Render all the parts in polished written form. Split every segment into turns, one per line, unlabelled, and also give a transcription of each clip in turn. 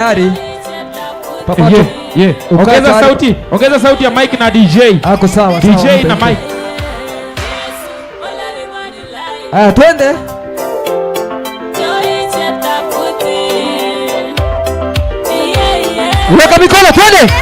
Tayari. Papa.
Yeah.
Ukae
Ongeza
tayari.
sauti, ongeza sauti ya mic na DJ.
Ako sawa,
DJ
sawa,
na
mpe.
mic.
Haya, twende. Weka mikono, twende.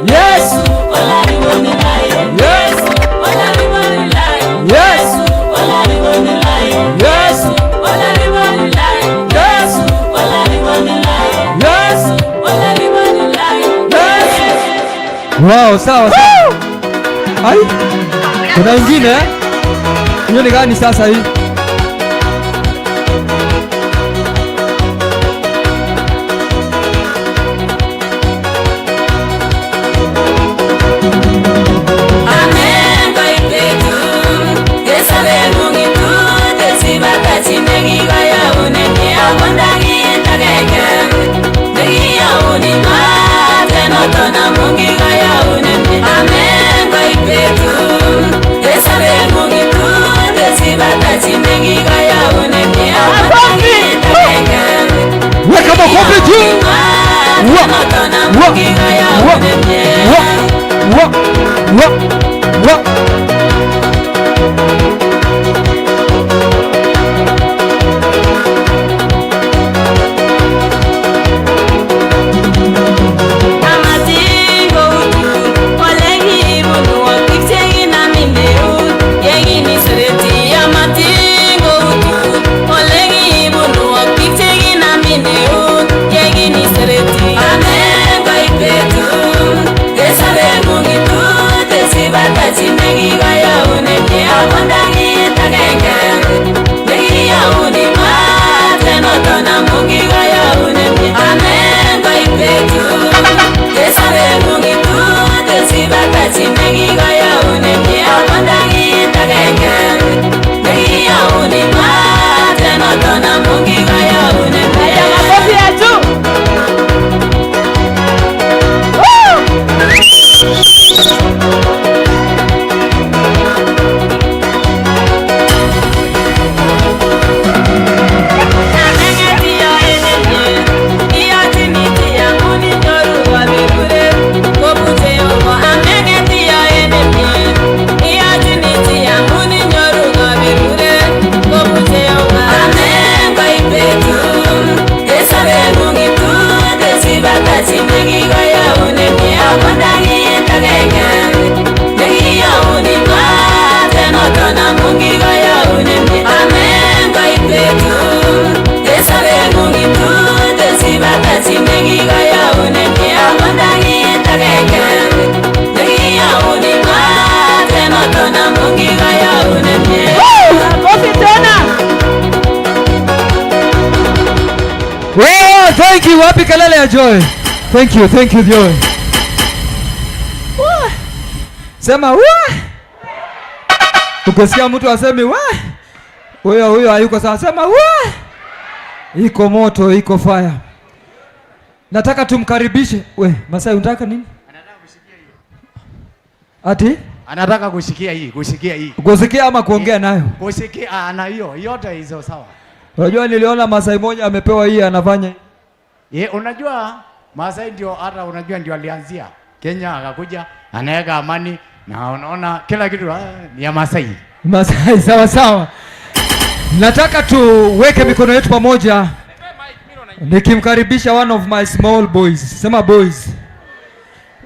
Yes. Yes. Yes. Yes. Yes. Yes. Yes. Wow, sawa sawa. Ai. Kuna ingine, eh? Hiyo ni gani sasa hii? Weka makofi juu. Wa, wa, wa, wa, wa, wa, wa.
Makofi ya juu. Makofi tena.
Wow, thank you. Wapi kelele ya Joy? Thank you, thank you, Joy. Wah. Sema wah. Ukisikia mtu asemi wah, huyo huyo hayuko sawa. Sema wah. Iko moto, iko fire. Nataka tumkaribishe. We, Masai, unataka nini? Ati?
Anataka kushikia hii, kushikia hii.
Kusikia ama kuongea nayo?
Kushikia, ah, na hiyo yote hizo sawa.
Unajua niliona Masai moja amepewa hii, anafanya.
Ye, unajua Masai ndio, hata unajua ndio alianzia Kenya, akakuja anaweka amani na unaona kila kitu, ah, ni ya Masai.
Masai, sawa sawa. Nataka tuweke mikono yetu pamoja nikimkaribisha one of my small boys. Sema boys.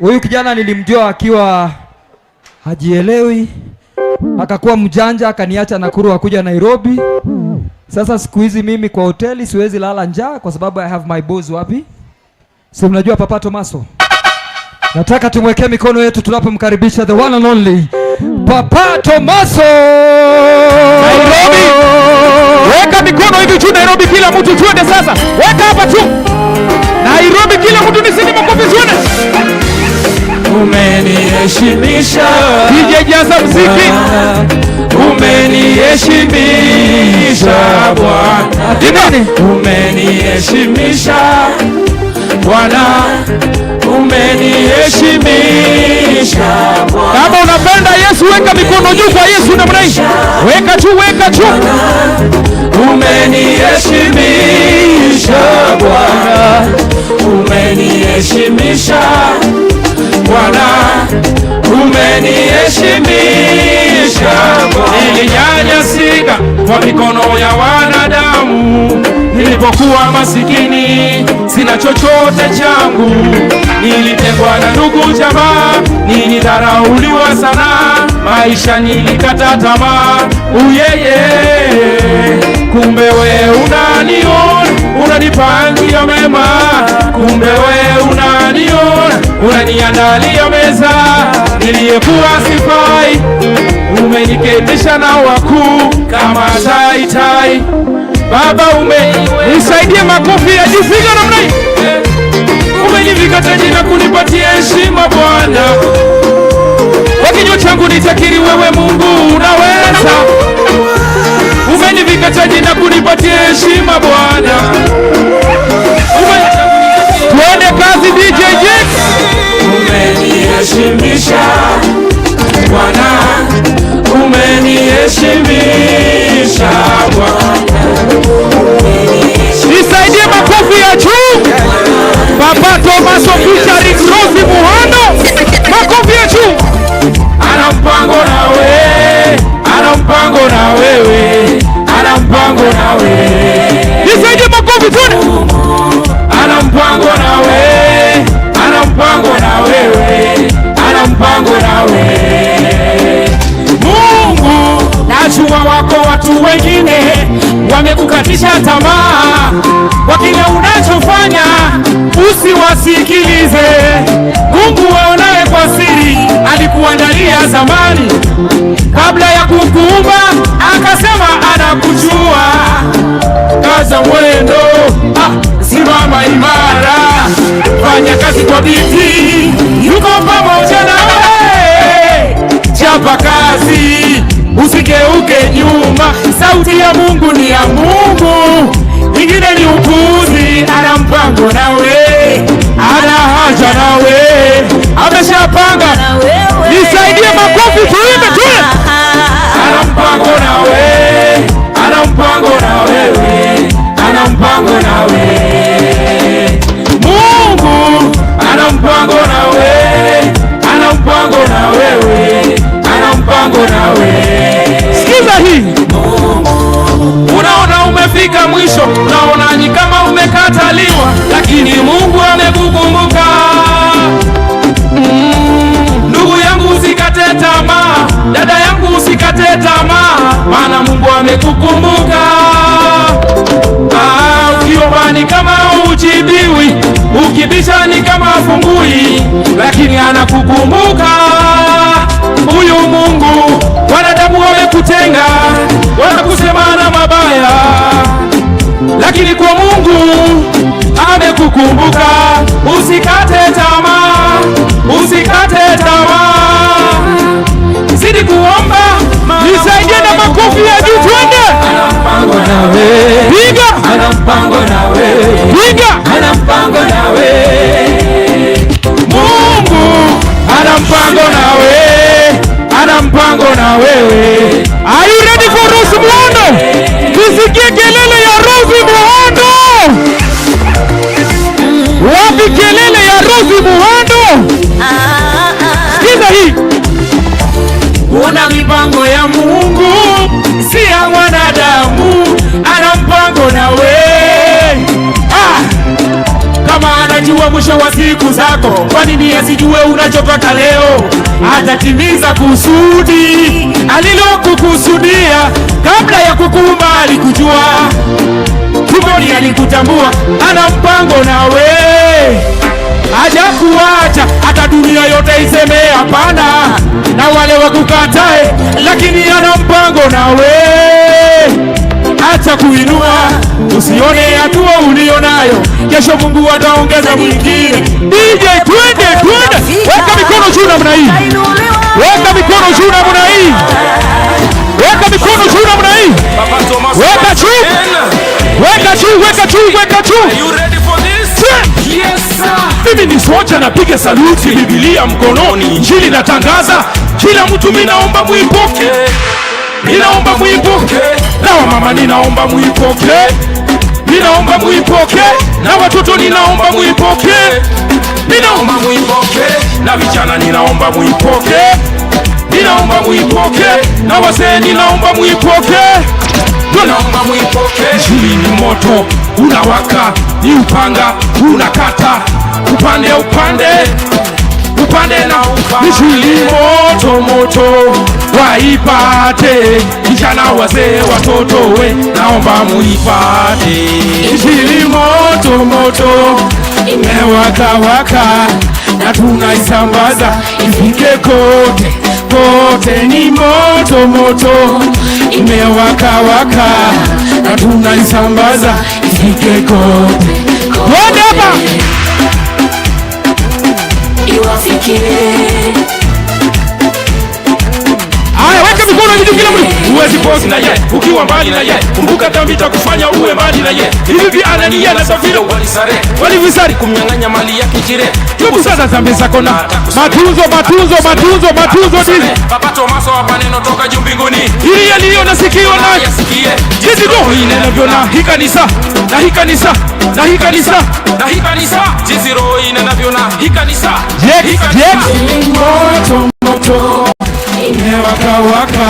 Huyu kijana nilimjua akiwa hajielewi, akakuwa mjanja, akaniacha Nakuru akuja Nairobi. Sasa siku hizi mimi kwa hoteli siwezi lala njaa kwa sababu I have my boys wapi? Si mnajua Papa Tomaso? Nataka tumwekee mikono yetu tunapomkaribisha the one and only Papa Tomaso.
Nairobi. Weka mikono hivi juu Nairobi, kila mtu tuende sasa. Weka hapa tu. Nairobi, kila mtu nisini makofi tuende.
Umeniheshimisha.
DJ, jaza mziki.
Umeniheshimisha Bwana.
Nini?
Umeniheshimisha Bwana, umeniheshimisha Bwana.
Kama unapenda Yesu, weka mikono juu kwa Yesu namna hii. Weka juu, weka juu.
Umeniheshimisha Bwana, umeniheshimisha Bwana, umeniheshimisha Bwana. Nilinyanyasika kwa mikono ya wanadamu, nilipokuwa masikini, sina chochote changu. Nilitengwa na ndugu jamaa, nilidharauliwa sana, maisha nilikata tamaa. Uyeye, kumbe we unaniona, unanipangia mema, kumbe we unaniona, unaniandalia meza, niliyekuwa sifai, umeniketisha na wakuu kama tai tai. Baba ume
Nisaidie makofi ya juu, piga namna hii.
Umenivika taji na kunipatia heshima Bwana, kwa kinywa changu nitakiri wewe Mungu unaweza. Umenivika taji na kunipatia heshima Bwana.
Tuende kazi, DJ Jigs.
Umeniheshimisha Bwana, umeniheshimisha Bwana.
Nisaidie makofi ya juu. Papa Tomaso featuring Rosi Muhando. Makofi ya juu.
Ana mpango nawe, ana mpango na wewe, ana mpango nawe.
Nisaidie makofi, tuende.
Ana mpango nawe, ana mpango na wewe, ana mpango nawe. Mungu, najua wako watu wengine wamekukatisha tamaa kwa kile unachofanya, usiwasikilize. Mungu waonaye kwa siri alikuandalia zamani, kabla ya kukuumba akasema anakujua. Kaza mwendo, ah, simama imara, fanya kazi kwa bidii, yuko pamoja nawe. Chapa kazi, usigeuke nyuma. Sauti ya Mungu ni ya Mungu, ingine ni upuzi. Ana mpango nawe, ana haja nawe, ameshapanga.
Nisaidie makofi, tuimbe, tuimbe.
Ana mpango nawe, ana mpango na wewe, ana mpango nawe. Mungu ana mpango nawe, ana mpango na wewe, ana mpango nawe.
Sikiza hii.
Unaona umefika mwisho, unaona ni kama umekataliwa, lakini Mungu amekukumbuka. Ndugu yangu usikate tamaa, dada yangu usikate tamaa, maana Mungu amekukumbuka. Ah, ukiomba ni kama ujibiwi, ukibisha ni kama fungui, lakini anakukumbuka huyu Mungu. Wanadamu wamekutenga, wanakusema na mabaya, lakini kwa Mungu Amekukumbuka, usikate tamaa, usikate tamaa, zidi kuomba.
Nisaidie na makofi ya juu, twende.
Ana mpango nawe,
Piga,
ana mpango nawe,
piga.
Ana mpango nawe. Mungu ana mpango nawe, ana mpango na wewe.
Are you ready for Rose Muhando? Tusikie kelele ya Rose Muhando. Wapi kelele ya Rose Muhando? Sikiza hii.
Una mipango ya Mungu, si ya mwanadamu, ana mpango nawe. Ah! Kama anajua mwisho wa siku zako, kwa nini asijue unachotaka leo? Atatimiza kusudi alilokukusudia. Kabla ya kukuumba alikujua, tumboni alikutambua, ana mpango nawe, hajakuacha hata dunia yote iseme hapana, na wale wakukatae, lakini ana mpango nawe. Acha kuinua, usione hatua ulionayo, kesho Mungu ataongeza mwingine.
DJ, twende, twende. Weka mikono juu namna hii. Weka mikono juu namna hii. Weka mikono juu namna hii. Weka juu. Weka juu, weka juu, weka juu.
You ready for this? Yes, sir.
Mimi ni soja, napiga saluti, Biblia mkononi, Injili natangaza, kila mtu mimi naomba muipoke, ninaomba muipoke, na wamama ninaomba muipoke, ninaomba muipoke, na watoto ninaomba muipoke, ninaomba muipoke, na vijana ninaomba muipoke, ninaomba muipoke, na wazee ninaomba muipoke,
Ninaomba muipoke.
Injili ni moto unawaka, ni upanga unakata, upande upande upande na upande. Injili moto moto waipate, vijana, wazee, watoto we, naomba muipate. Injili moto moto imewaka waka na tunaisambaza ifike kote kote, ni moto moto imewaka waka na tunaisambaza ifike kote. Twende hapa.
Iwafikie.
Haya, weka mikono hivi juu kila mtu.
Huwezi post na ye ukiwa mbali na ye, kumbuka dhambi itakufanya uwe mbali na ye. Hivi vi Anania na Safira walisare,
Walivisari
kumnyang'anya mali yake jire.
Tubu sasa dhambi zako na matunzo, matunzo, matunzo, matunzo dizi.
Papa Tomaso, hapa neno toka juu mbinguni,
Ili yaliyo na sikio na
yasikie
jinsi roho inenavyo na hii kanisa, na hii kanisa, na hii kanisa.
Na hii kanisa, jinsi roho inenavyo na hii kanisa.
Jex,
Hii kanisa.
Jex.
Moto moto imewaka waka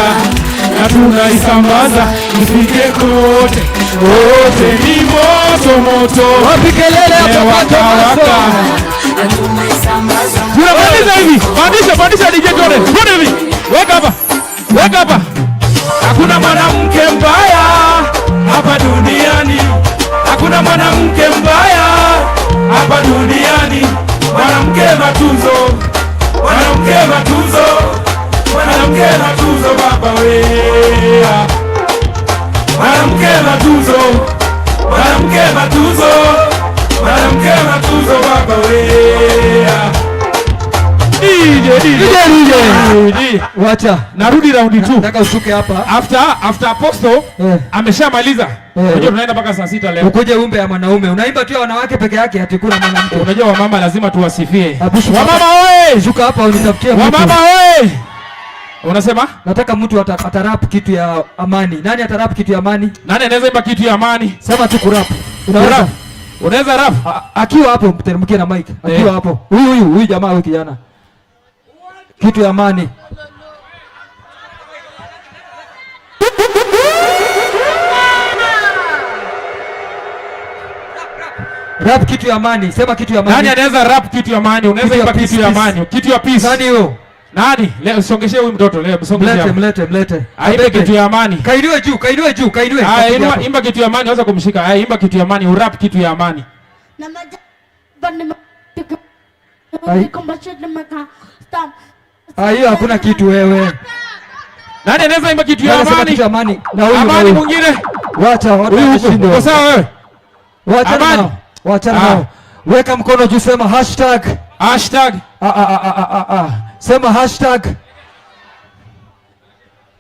na tunaisambaza ifike kote wote, ni moto moto.
Wapi kelele ya Papa
imewaka
Tomaso?
waka.
Tunamaliza hivi. Pandisha, pandisha DJ, tuone. Tuone hivi. Weka hapa. Weka hapa.
Hakuna mwanamke mbaya hapa duniani, hakuna mwanamke mbaya hapa duniani. Mwanamke matunzo, mwanamke matunzo, mwanamke matunzo, baba we. Mwanamke matunzo, mwanamke matunzo, mwanamke matunzo, baba we.
DJ, DJ.
DJ,
DJ.
Wacha.
Narudi round 2.
Nataka ushuke hapa.
After Apostle ameshamaliza. Unajua tunaenda mpaka saa 6 leo.
Ukuje umbe ya mwanaume. Unaimba tu ya wanawake peke yake, ati kuna mwanamke.
Unajua wamama lazima tuwasifie.
Abu, shuka
Wamama
hapa.
oye!
Shuka hapa unitafutie mtu.
Wamama oye! Unasema?
Nataka mtu atarap kitu ya amani. Nani atarap kitu ya amani?
Nani anaweza imba kitu ya amani?
Sema tu kurap. Unaweza?
Kurap. Unaweza rap?
Akiwa hapo mteremkie na mic. Akiwa hapo. Huyu huyu huyu jamaa, huyu kijana. Kitu ya amani. Rap kitu ya amani. Sema kitu ya amani.
Nani anaweza rap kitu ya amani? Unaweza
Kitu ya
imba
peace,
kitu ya
peace.
amani. Kitu ya peace.
Nani huyo?
Nani? Leo songeshe huyu mtoto leo, msongeshe.
Mlete,
Hapa.
mlete, mlete.
Aimbe
Abebe.
kitu ya amani.
Kainue juu, kainue juu, kainue.
Haya,
Kainue
inua,
hapo.
imba kitu ya amani, waweza kumshika. Haya, imba kitu ya amani, urap kitu ya amani.
Ai. Ah, hiyo hakuna kitu wewe.
Nani anaweza imba kitu ya
Nani anasema
amani?
kitu ya amani? Na huyu, na
Amani
huyu.
mwingine.
Wacha watu
Huyu huko.
washindwe.
Uko sawa wewe?
Wacha
Amani.
nao. Wachana
Ah.
nao. Weka mkono juu, sema hashtag.
Hashtag.
Ah, ah, ah, ah, ah, ah. Sema hashtag.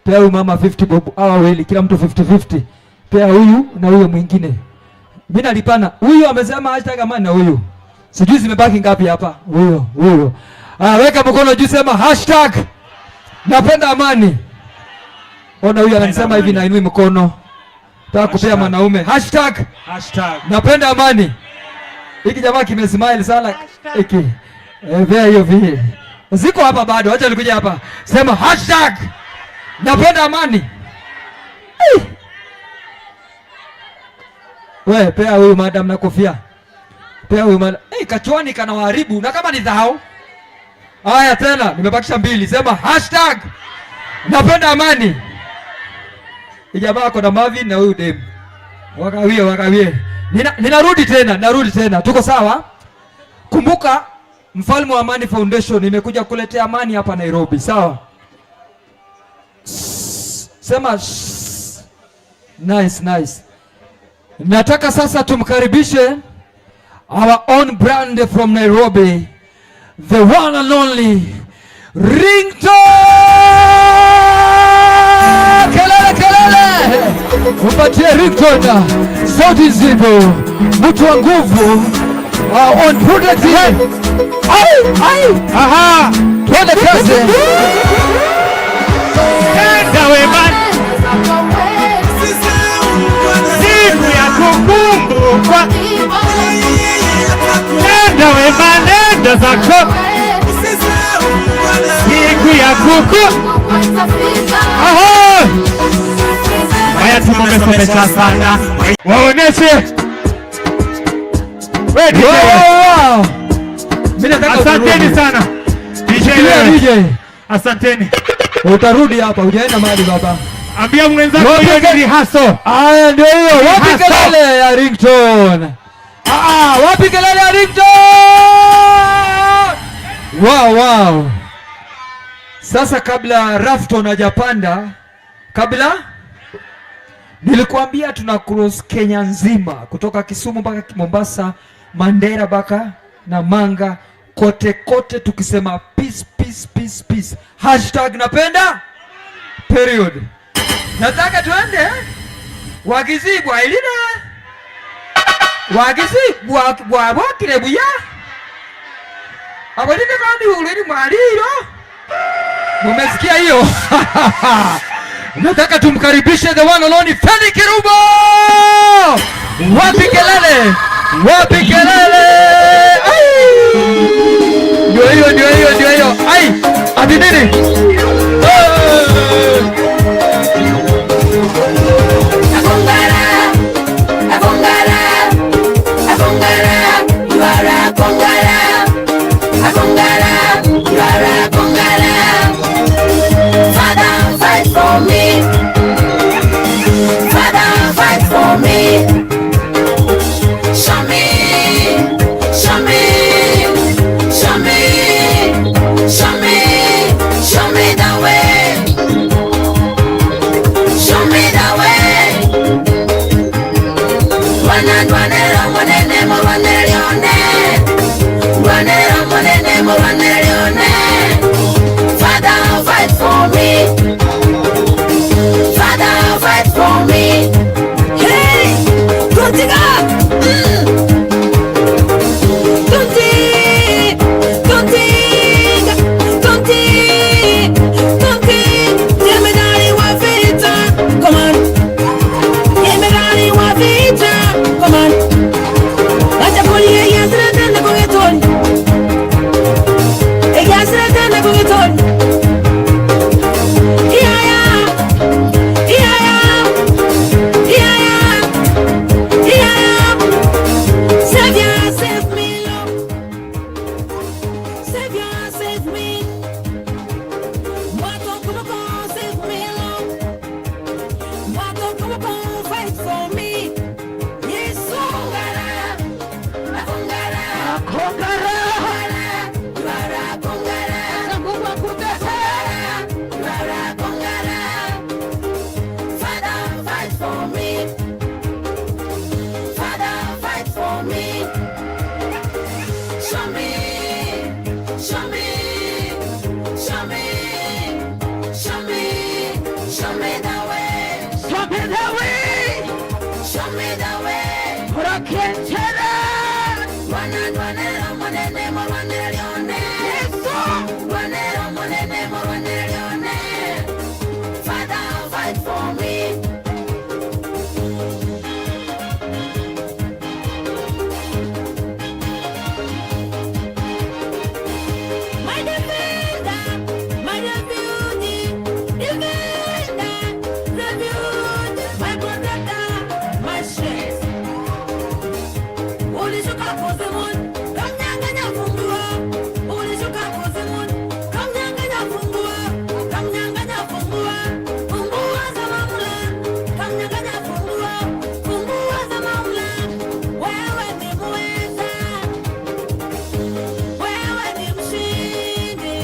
Pea huyu mama 50 bob. Hawa wawili kila mtu 50 50. Pea huyu na huyo mwingine. Mimi nalipana. Huyu amesema #amani na huyu. Sijui zimebaki ngapi hapa. Huyo, huyo. Ah, weka mkono juu, sema #NapendaAmani. Ona huyu anasema hivi na inui mkono. Nataka kupea
Hashtag.
mwanaume. Hashtag
Hashtag.
napenda amani. Hiki jamaa kimesmile sana hiki. Eh, vea hiyo vile. Ziko hapa bado, acha nikuja hapa. Sema #NapendaAmani. Eh. We, pea huyu madam na kofia. Pea huyu madam. Eh, kachwani kana waharibu na kama ni dhahau. Haya tena, nimebakisha mbili. Sema #NapendaAmani. Hii jamaa ako na Marvin na huyu dem. Wakawie, wakawie. Ninarudi tena, narudi tena. Tuko sawa? Kumbuka Mfalme wa Amani Foundation imekuja kuletea amani hapa Nairobi, sawa? Sema shh. Nice, nice. Nataka sasa tumkaribishe our own brand from Nairobi, the one and only Ringtone! Kelele kelele! Umpatie Ringtone sauti nzito, mtu wa nguvu, our own product. Ai, ai!
Aha.
Twende kazi.
Tenda wema siku ya kukumbukwa. Tenda wema, nenda zako siku ya kuku. Aha. Mayatima umesomesha sana, waoneshe we DJ.
Wow, wow. Mimi nataka
Asanteni
utarudi.
sana DJ
Shikilia
wewe.
DJ.
Asanteni.
Utarudi hapa, hujaenda mahali baba.
Ambia mwenzako
Wapi
hiyo ni rehearsal.
Aya, ndio hiyo. Wapi
Rehearsal.
kelele ya Ringtone? Ah, ah, wapi kelele ya Ringtone? Wow. Sasa kabla Rafton hajapanda, kabla nilikuambia tuna cross Kenya nzima kutoka Kisumu mpaka Mombasa, Mandera mpaka Namanga, kote kote tukisema peace, peace, peace, peace. #napenda period. Nataka tuende wagizi bwailina wagizi bwabwakire buya abonike kandi ulini mwaliro. Mumesikia hiyo? Nataka tumkaribishe the one and only Fenny Kerubo. Wapi kelele? Wapi kelele? Ai! Ndio hiyo, ndio hiyo, ndio hiyo. Ai! Ati nini? Eh!
A conqueror, a conqueror, a conqueror, you are a conqueror, a conqueror, you are a conqueror. Father, fight for me. Father, fight for me. Show me, show me, show me, show me, show me the way. Show me the way. Wanandwanera monene morwanelione Ndwanera monene morwanelione. Father, fight for me. Father, fight for me. Hey! Tontiga! Tonti! Tontiga! Tonti! Tonti! Jemedari wa vita. Come on. Jemedari wa vita. Come on. Acha kulia yanzira nenda kugetori. Monene morwanere lyone. Yesu. Rwanera monene morwanere lyone. Father, fight for me. My defender, my refuge, defender, refuge, my protector, my strength. Ulishuka kuzimu, kamnyang'anya funguo. Ulishuka kuzimu, kamnyang'anya funguo, kamnyang'anya funguo, funguo za mamlaka, kamnyang'anya funguo, funguo za mamlaka. Wewe ni muweza, wewe ni mshindi.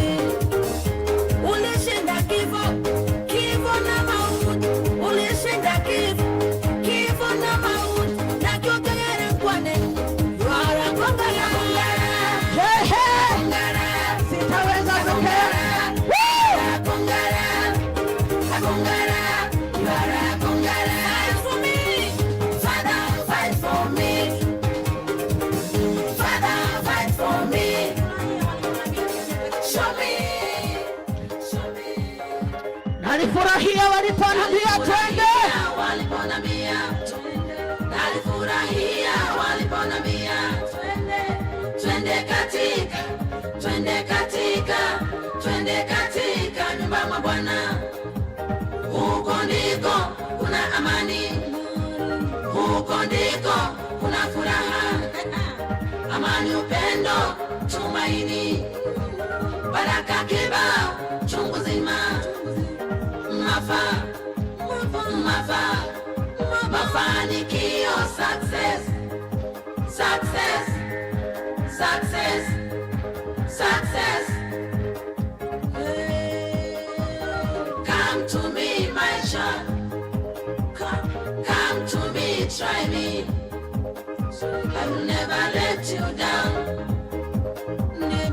Ulishinda kifo, kifo na mauti. Ulishinda kifo, kifo na mauti. Na kyokegere nkwane, you are a conqueror.
Hey, hey.
Conqueror.
Sitaweza pekee.
Conqueror. Conqueror. You are a conqueror. Fight for me. Father, fight for me. Father, fight for me. Show me. Show me.
Nalifurahia waliponiambia twende.
Waliponiambia twende. Nalifurahia waliponiambia twende. Twende katika, twende katika, twende katika nyumba mwa Bwana. Huko ndiko kuna amani, huko ndiko kuna furaha, amani, upendo, tumaini, baraka kibao, chungu zima, mafa, mafa, mafanikio, success, success, success, success. Come to me, my child. Come, come to me, try me. I will never let you down.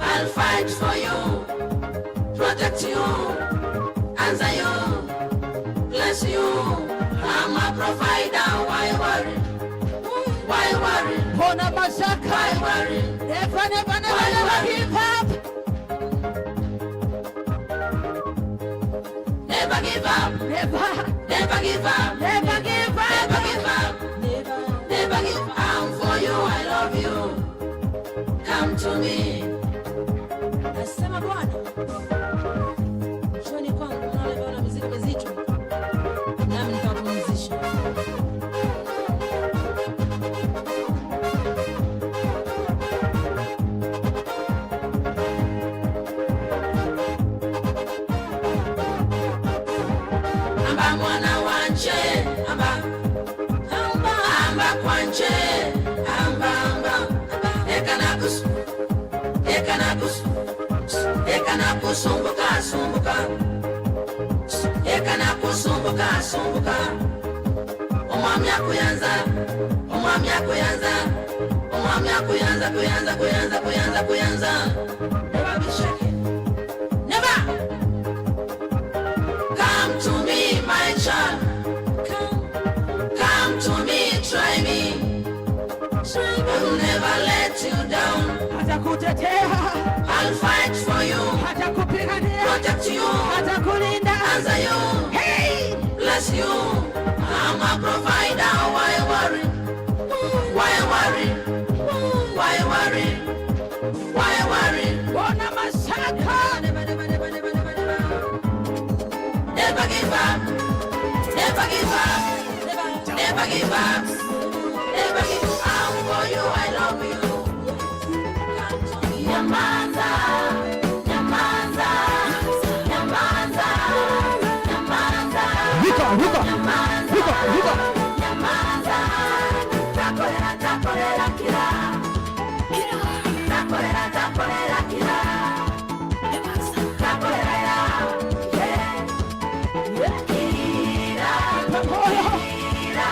I'll fight for you, protect you, answer you, bless you. I'm a provider. Why worry? Why worry?
Hona mashaka.
Why worry?
Never, never, never, never give up.
Never give up.
Never,
Never give up.
never give up.
Never give up. Never give up. I'm for you. I love you. Come to me.
Nasema Bwana, njoni kwangu mnaolemewa na mizigo mizito, nami nitawapumzisha.
Amba mwana wanje, amba, amba, amba kwanje, amba, amba, ekanakus, ekanakus, ekanakusumbuka, sumbuka, ekanakusumbuka, sumbuka. Omwami akuyanza, omwami akuyanza, omwami akuyanza, kuyanza, kuyanza, kuyanza, kuyanza. Never be shaken. Never. Come to me, my child. Come, come to me, try me. I will never let you down.
Atakutetea,
I'll fight for you,
atakupigania,
protect you,
atakulinda.
Answer you,
Hey!
Bless you. I'm a provider. Why worry? Why worry? Why worry? Why worry?
Bona mashaka.
Never, never, never, never, never, never.
Never give up. Never give up.
Never.
Never give up. Never give up. I'm for you. I love you. Come to me. Nyamaza. Nyamaza. Nyamaza. Nyamaza.
Ruka, ruka,
Nyamaza.
Ruka, ruka.
Nyamaza. Takorera, takorera, kira. Takorera, takorera, kira. Takorera, yeah. Kira. Kira.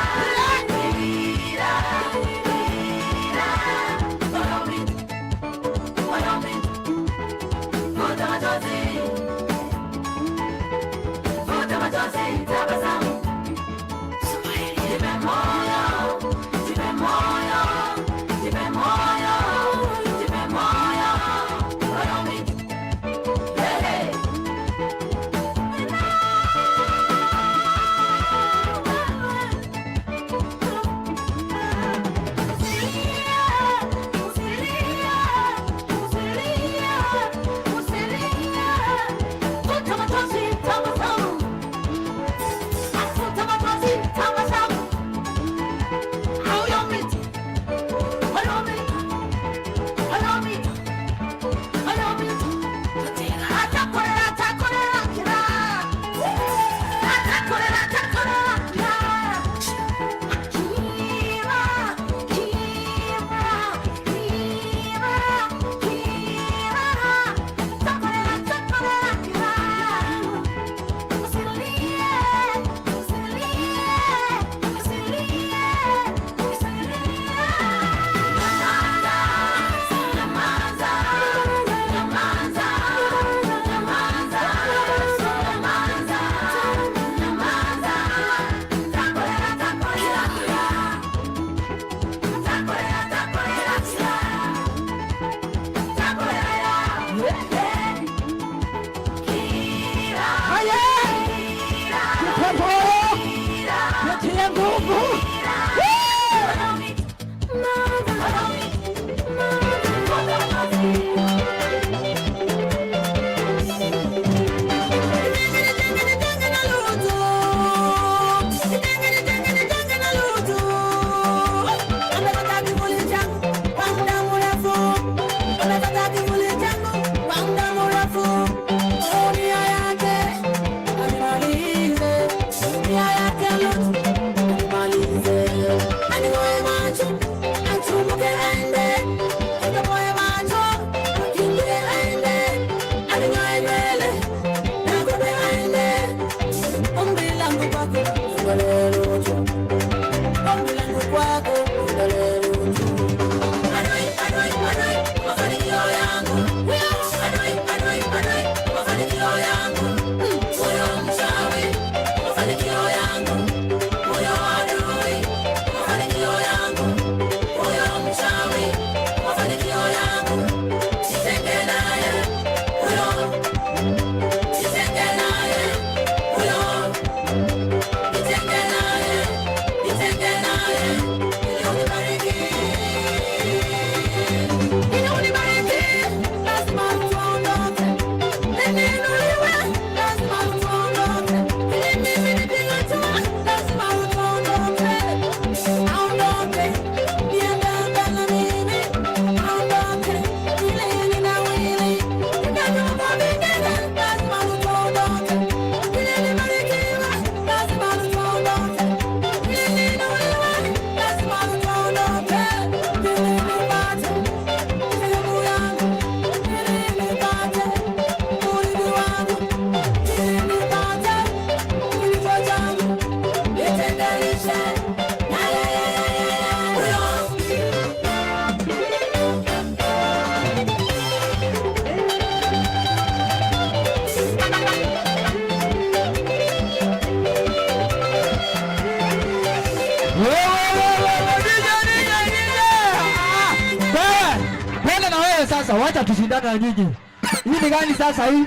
Wacha tushindane na nyinyi. Hii ni gani sasa hii?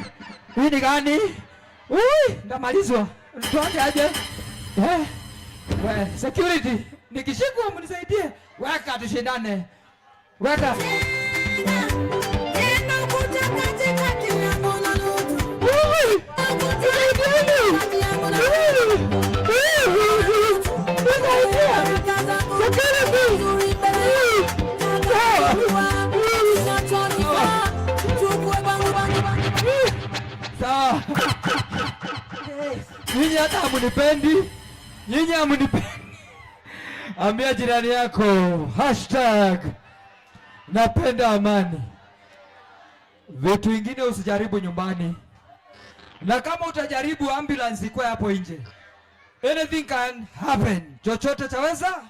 Hii ni gani? Ui, ndamalizwa. Tuanze aje? Eh? We, security, nikishikwa mnisaidie. Weka tushindane. Weka.
Tena ukuta katikati yangu na Lutu.
Ui!
Kati yangu na Security.
Sawa. Nyinyi hata hamunipendi. Nyinyi hamunipendi. Ambia jirani yako #napenda amani. Vitu vingine usijaribu nyumbani, na kama utajaribu, ambulance ikuwe hapo nje. Anything can happen, chochote chaweza.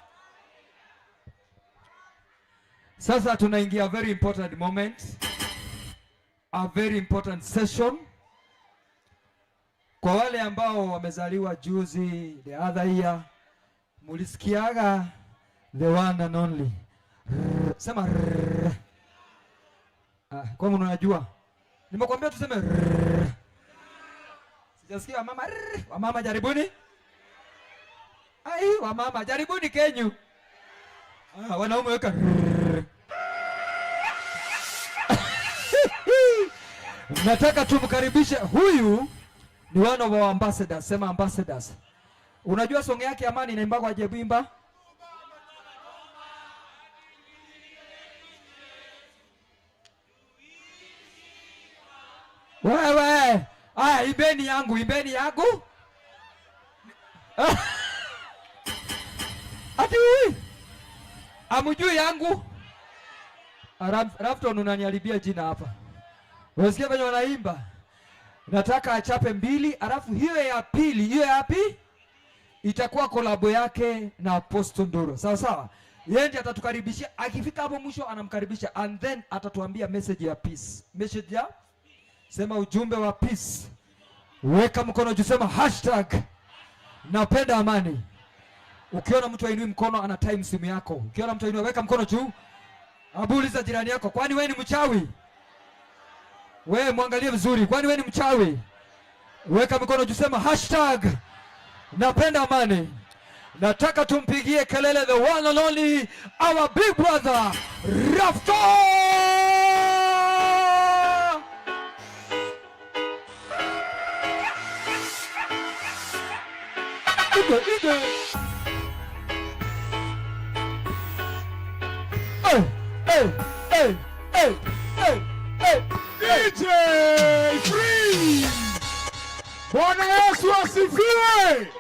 Sasa tunaingia very important moment, a very important session. Kwa wale ambao wamezaliwa juzi, the other year, mulisikiaga the one and only. Rrr, sema rrr. Ah, kwa unajua nimekwambia tuseme rrr. Sijasikia wamama rrr. Wamama jaribuni. Ai, wamama jaribuni kenyu. Ah, wanaume weka rrr. Nataka tumkaribishe huyu, ni one of our ambassadors. Sema ambassadors. Unajua song yake amani inaimbwa aje? Bimba. Wewe, aya, imbeni yangu, imbeni yangu. Ati ui. Amujui yangu. Rafton, unaniharibia jina hapa. Unasikia venye wanaimba? Nataka achape mbili, alafu hiyo ya pili, hiyo ya pi itakuwa kolabo yake na Apostle Ndoro. Sawa sawa. Yeye ndiye atatukaribishia. Akifika hapo mwisho anamkaribisha and then atatuambia message ya peace. Message ya, sema ujumbe wa peace. Weka mkono juu, sema #napenda amani. Ukiona mtu ainui mkono, ana time simu yako. Ukiona mtu ainui, weka mkono juu. Abu, uliza jirani yako, kwani wewe ni mchawi? Wewe mwangalie vizuri, kwani wewe ni mchawi? Weka mkono juu, sema #napenda amani. Nataka tumpigie kelele the one and only, our big brother Rafton! Ige, ige. Hey, hey, hey, hey, hey, hey.
DJ Free. Bwana Yesu asifiwe.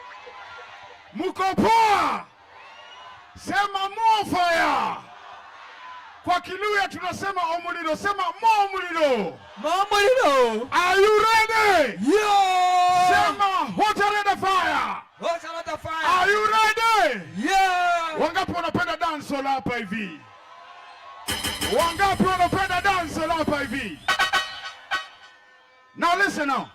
Mko poa? Sema more fire. Kwa Kiluya tunasema omulilo, sema mo mulilo.
Mamulilo.
Are you ready?
Yo!
Sema hotter than the fire.
Hotter than the fire.
Are you ready?
Yeah!
Wangapi wanapenda dancehall hapa hivi? Wangapi wanapenda dancehall hapa hivi? Now listen now.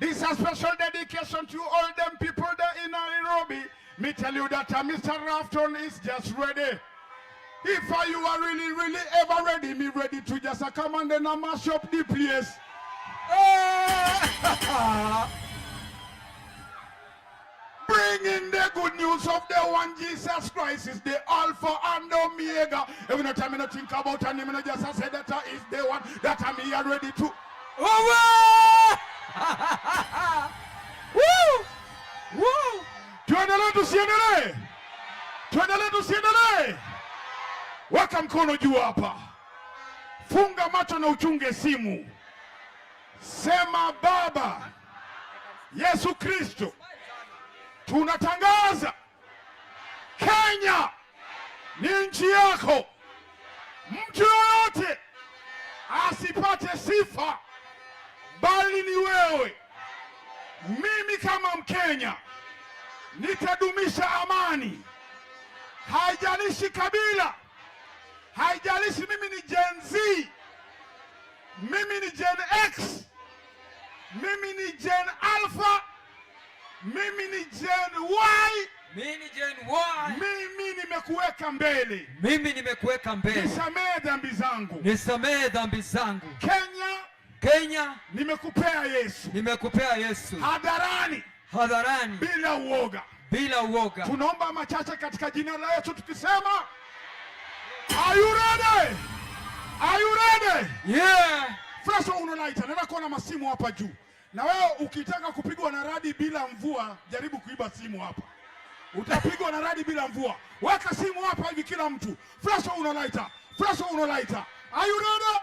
This is a special dedication to all them people there in Nairobi. Me tell you that Mr. Rafton is just ready. If you are really, really ever ready, me ready to just come and then mash up the place. Bring in the good news of the one Jesus Christ is the Alpha and Omega. Every time I think about him, I just say that is the one that I'm here ready to.
Woo! Woo! Woo!
Tuendelee tusiendelee? Tuendelee tusiendelee? Weka mkono juu hapa, funga macho na uchunge simu. Sema Baba Yesu Kristo, tunatangaza Kenya ni nchi yako. Mtu yoyote asipate sifa, bali ni wewe. Mimi kama Mkenya nitadumisha amani, haijalishi kabila, haijalishi mimi ni Gen Z, mimi ni Gen X, mimi ni Gen Alpha, mimi ni Gen Y.
Mimi ni Gen Y.
Mimi nimekuweka mbele.
Mimi nimekuweka mbele.
Nisamehe dhambi zangu.
Nisamehe dhambi zangu.
Kenya,
Kenya,
nimekupea Yesu.
Nimekupea Yesu.
Hadharani.
Hadharani.
Bila uoga.
Bila uoga.
Tunaomba machache katika jina la Yesu tukisema, are you ready? Are you ready?
Yeah.
Flash uno lighter. Nataka kuona masimu hapa juu. Na wewe ukitaka kupigwa na radi bila mvua, jaribu kuiba simu hapa. Utapigwa na radi bila mvua. Weka simu hapa hivi kila mtu. Flash uno lighter. Flash uno lighter. Are you ready?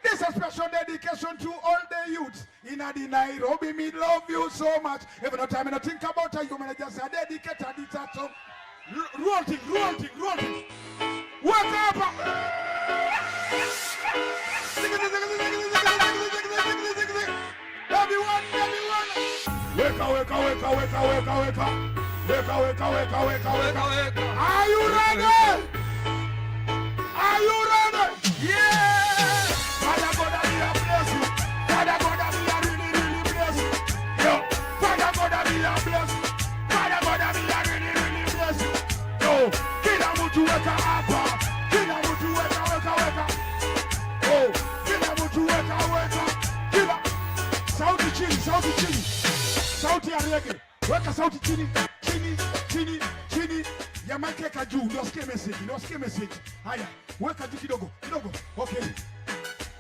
This is a special dedication to all the youths in the Nairobi. Me love you so much. Every time I think about you, man, I just say dedicate this song. Roll thing, roll thing, roll thing. Wake up! Everyone, everyone. Wake up, wake up, wake up, wake up, wake up, wake up. Wake up, wake up, wake up, wake up, wake up. Are you ready? Are you ready?
Yeah!
Father God, I be a bless you. Father God, I be a really, really bless you. Yo, Father God, I be a bless you. Father God, I be a really, really bless you. Yo, kila mtu weka hapa. Kila mtu weka, weka, weka. Oh, kila mtu weka, weka. Kila sauti chini, sauti chini. Sauti ya reggae. Weka sauti chini, chini, chini, chini. Ya mic weka juu, ndio wasikie message, ndio wasikie message. Haya, weka juu kidogo, kidogo. Okay.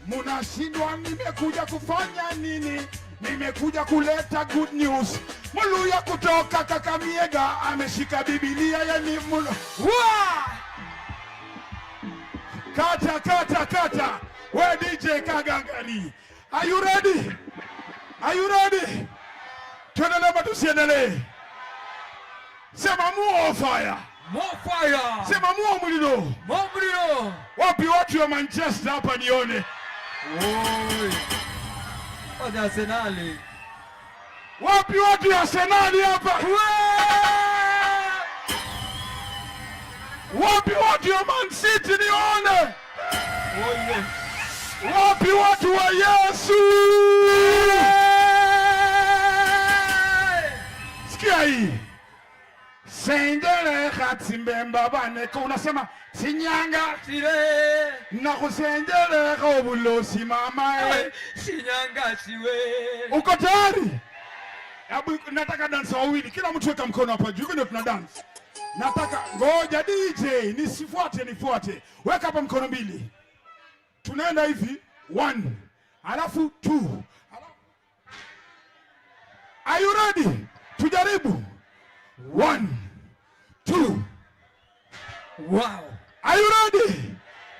Munashindwa nimekuja kufanya nini? Nimekuja kuleta good news. Muluya kutoka Kakamega ameshika Biblia yani Kata kata kata. We DJ Kagangani. Are you ready? Are you ready? Tuendelee ama tusiendelee? Sema more fire.
More fire.
Sema more mulilo.
More mulilo.
Wapi watu wa Manchester hapa nione?
Oi. Wapi Arsenal?
Wapi watu wa Arsenal hapa? Wapi watu wa Man City nione?
Oye.
Wapi watu wa Yesu? Sikia hii. Senjele khatsimbemba baneko unasema sinyanga
Sire.
na kusenjele khobulosi mama eh.
Sinyanga siwe.
Uko tayari? Hebu nataka dance wawili, kila mtu weka mkono hapa juu, ndio tuna dance. Nataka ngoja DJ nisifuate, nifuate. Weka hapa mkono mbili. Tunaenda hivi 1 alafu 2. Are you ready? Tujaribu. 1 2.
Wow.
Are you ready?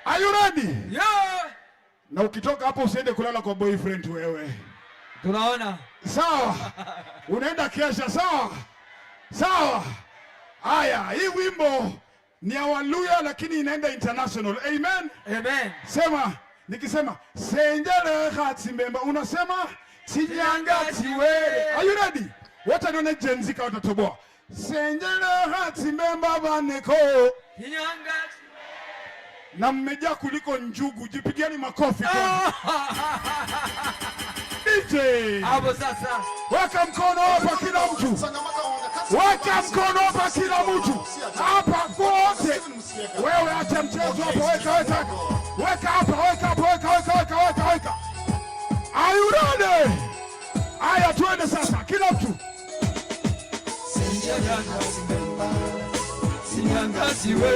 Are you ready?
Yeah.
Na ukitoka hapo usiende kulala kwa boyfriend wewe.
Tunaona.
Sawa. Unaenda kesha, sawa? Sawa. Haya, hii wimbo ni ya Waluya lakini inaenda international. Amen.
Amen.
Sema, nikisema senjele khatsimbemba unasema chinyanga chiwere. Are you ready? Wacha nione Gen Z kama watatoboa. Senjele khatsimbemba baneko.
Chinyanga.
Na mmejaa kuliko njugu. Jipigieni makofi kwa. DJ.
Hapo sasa.
Weka mkono hapa kila mtu. Weka mkono hapa kila mtu. Hapa wote. Wewe acha mchezo hapo, weka weka. Weka hapa, weka hapa, weka weka weka weka weka. Are you ready? Haya tuende sasa kila mtu.
Sinyanga siwe.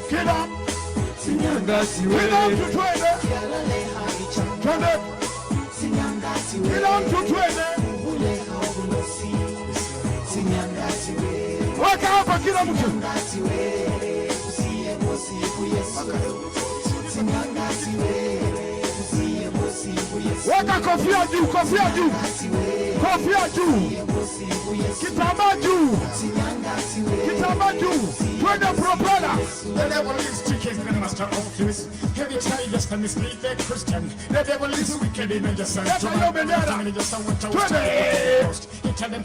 Kila
Sinyanga siwe.
Kila mtu twende. Twende. Kila mtu twende. Weka hapa kila mtu. Weka kofia juu, kofia juu. Kofia juu. Kitambaa juu. Kitambaa juu. Twende propeller.
The devil is tricky, the master of this. Heavy child and mislead the Christian. The devil is wicked in just
Leta hiyo bendera. Twende. Twende.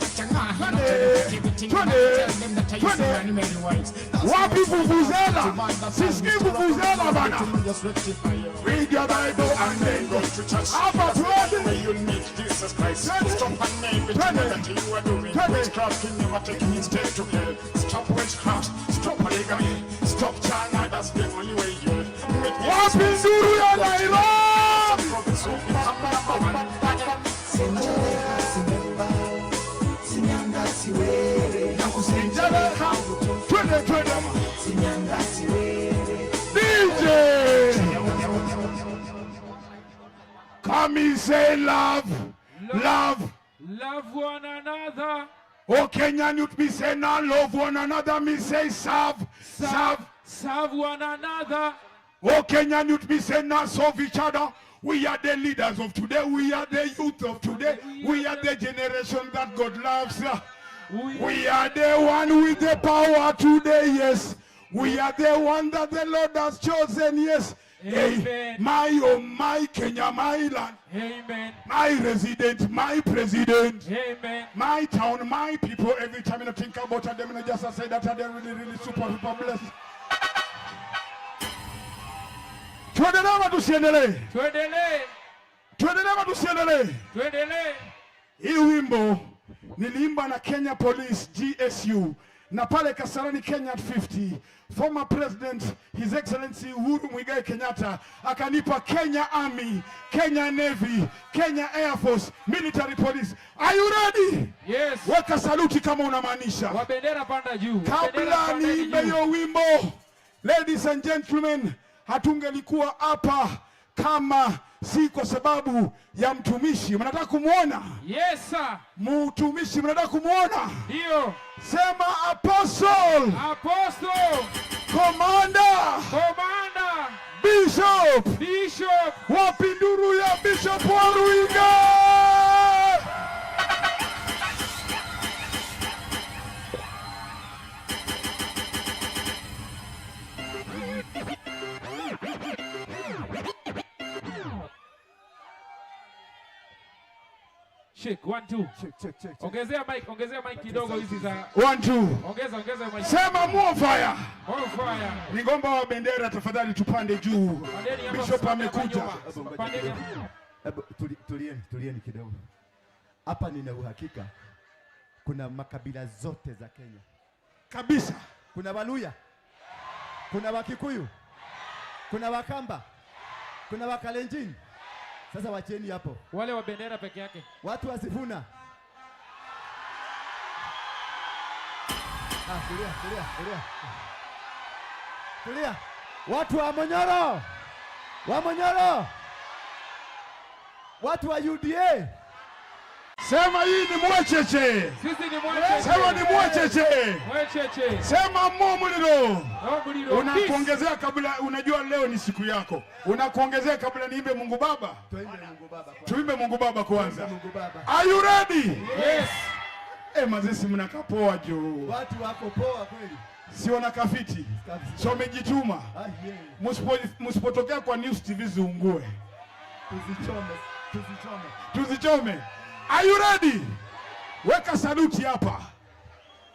Twende. Wapi vuvuzela? Sisikii vuvuzela bana. Read your Bible and then go to church. Hapa twende.
way you'll meet Jesus Christ. Stop and everything that you are doing. Witchcraft can never take you instead to hell. Stop witchcraft, stop polygamy, stop China, that's the only way you'll meet Jesus
Wapi nduru ya Nairobi?
Christ. So become number one.
Twende, twende. DJ. Come and say love, love.
Love one another.
Oh, Kenyan youth, me say now love one another. Me say serve, serve.
Serve one another.
Oh, Kenyan youth, me say now serve each other. We are the leaders of today. We are the youth of today. We are the generation that God loves. We are the one with the power today, yes. We are the one that the Lord has chosen, yes. Hey,
Amen.
my oh my Kenya, my land,
Amen.
my resident, my president.
Amen.
My town, my people, every time I think about them, I just say that they're really, really super, super blessed. Tuendelee ama tusiendelee?
Tuendelee.
Tuendelee ama tusiendelee?
Tuendelee.
Hii wimbo niliimba na Kenya Police GSU na pale Kasarani Kenya at 50, former president His Excellency Uhuru Muigai Kenyatta akanipa Kenya Army, Kenya Navy, Kenya Air Force, Military Police. Are you ready?
Yes.
Weka saluti kama unamaanisha.
Wa bendera panda juu. Wa bendera
Kabla
pandeni
niimbe
juu.
hiyo wimbo, ladies and gentlemen, hatungelikuwa hapa kama si kwa sababu ya mtumishi. Mnataka kumwona
Yes sir.
mtumishi? Mnataka kumwona?
Ndio.
Sema apostle,
Apostle,
commander,
Commander,
bishop.
Bishop.
Wapi nduru ya Bishop Waruinge?
Shake 1 2. Ongezea mic, ongezea mic kidogo hizi za.
One, two.
Ongeza, ongeza mic.
Sema more fire.
More fire.
Ningomba wa bendera tafadhali tupande juu.
Pandeni hapa,
Bishop
msimame hapa
amekuja.
nyuma. Pandeni hapa.
Hebu tulieni, tulieni kidogo. Hapa nina uhakika kuna makabila zote za Kenya
Kabisa.
Kuna Waluya, kuna Wakikuyu, kuna Wakamba, kuna Wakalenjin. Sasa wacheni hapo.
Wale wa bendera peke yake.
Watu wasifuna. Ah, tulia, tulia, tulia. Tulia. Watu wa Monyoro. Wa Monyoro. Watu wa UDA.
Sema hii ni mwecheche.
Sisi ni mwecheche.
Sema ni mwecheche.
Mwecheche.
Sema mo muliro.
Mo muliro.
Unakuongezea kabla, unajua leo ni siku yako. Unakuongezea kabla niimbe Mungu Baba.
Tuimbe Mungu Baba kwanza.
Tuimbe Mungu Baba kwanza.
Mungu Baba.
Are you ready?
Yes.
Mazesi mnakapoa juu.
Watu wako poa kweli.
Si wanakafiti.
Kabisa.
So wamejituma.
Ah, yeah.
Msipotokea kwa News TV ziungue.
Tuzichome, tuzichome.
Tuzichome. Are you ready? Weka saluti hapa.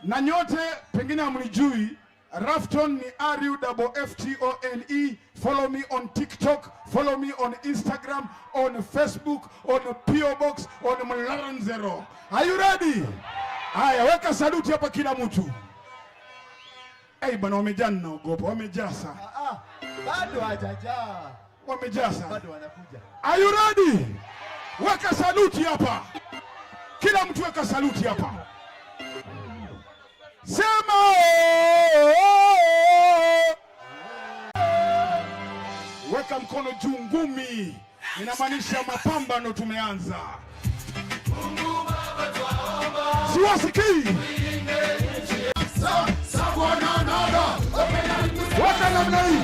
Na nyote pengine hamnijui, Rufftone ni R U F F T O N E. Follow me on TikTok, follow me on Instagram, on Facebook, on PO Box, on Mlanzero. Are you ready? Haya, weka saluti hapa kila mtu. Hey, bana wamejaa, ninaogopa. Wamejaa sana.
Ah, ah, bado hajajaa.
Wamejaa sana.
Bado wanakuja.
Are you ready? Weka saluti hapa. Kila mtu weka saluti hapa. Sema oh, oh, oh. Weka mkono juu, ngumi. Inamaanisha mapambano tumeanza. Siwasikii. Weka namna hii.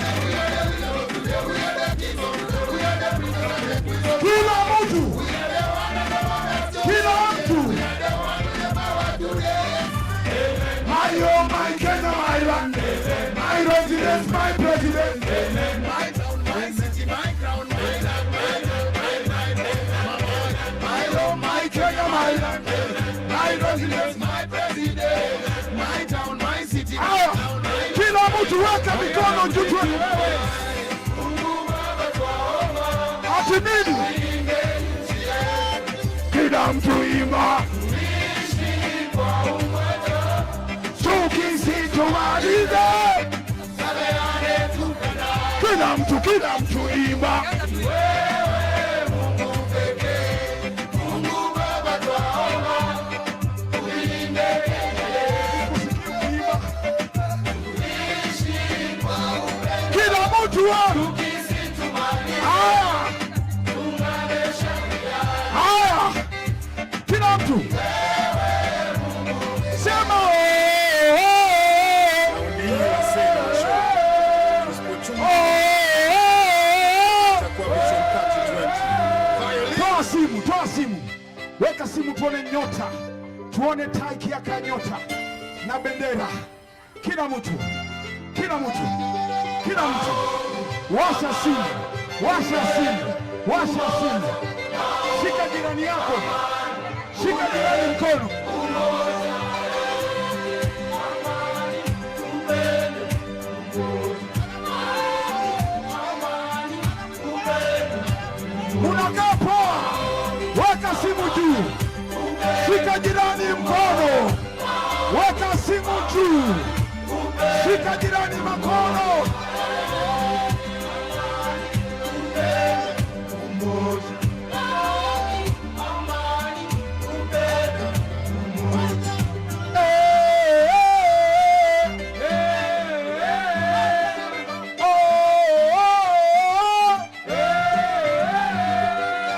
Kila mtu. Kila mtu. My oh my Kenya, my land. My residence, my president. My town, my city, my crown, my land, my land, my my my. My oh my Kenya, my land. My residence, my president. My town, my city, my town. Kila mtu weka mikono juu tu. Ati nini?
Kila mtu imba. Chuki situmalize. Kila mtu imba.
Wewe Mungu pekee, Mungu Baba twaomba, ulinde Kenya yetu. Tuishi kwa upendo.
Kila mtu wa. Haya. Haya. Kila mtu. Sema oh, oh, oh. Oh, oh. Toa simu, toa simu. Weka simu tuone nyota. Tuone taiki yaka nyota na bendera. Kila mtu. Kila mtu. Kila mtu. Washa simu. Washa simu. Washa simu. Shika jirani yako. Shika jirani mkono. Unakaa poa. Weka simu juu. Shika jirani mkono. Weka simu juu. Shika jirani mkono.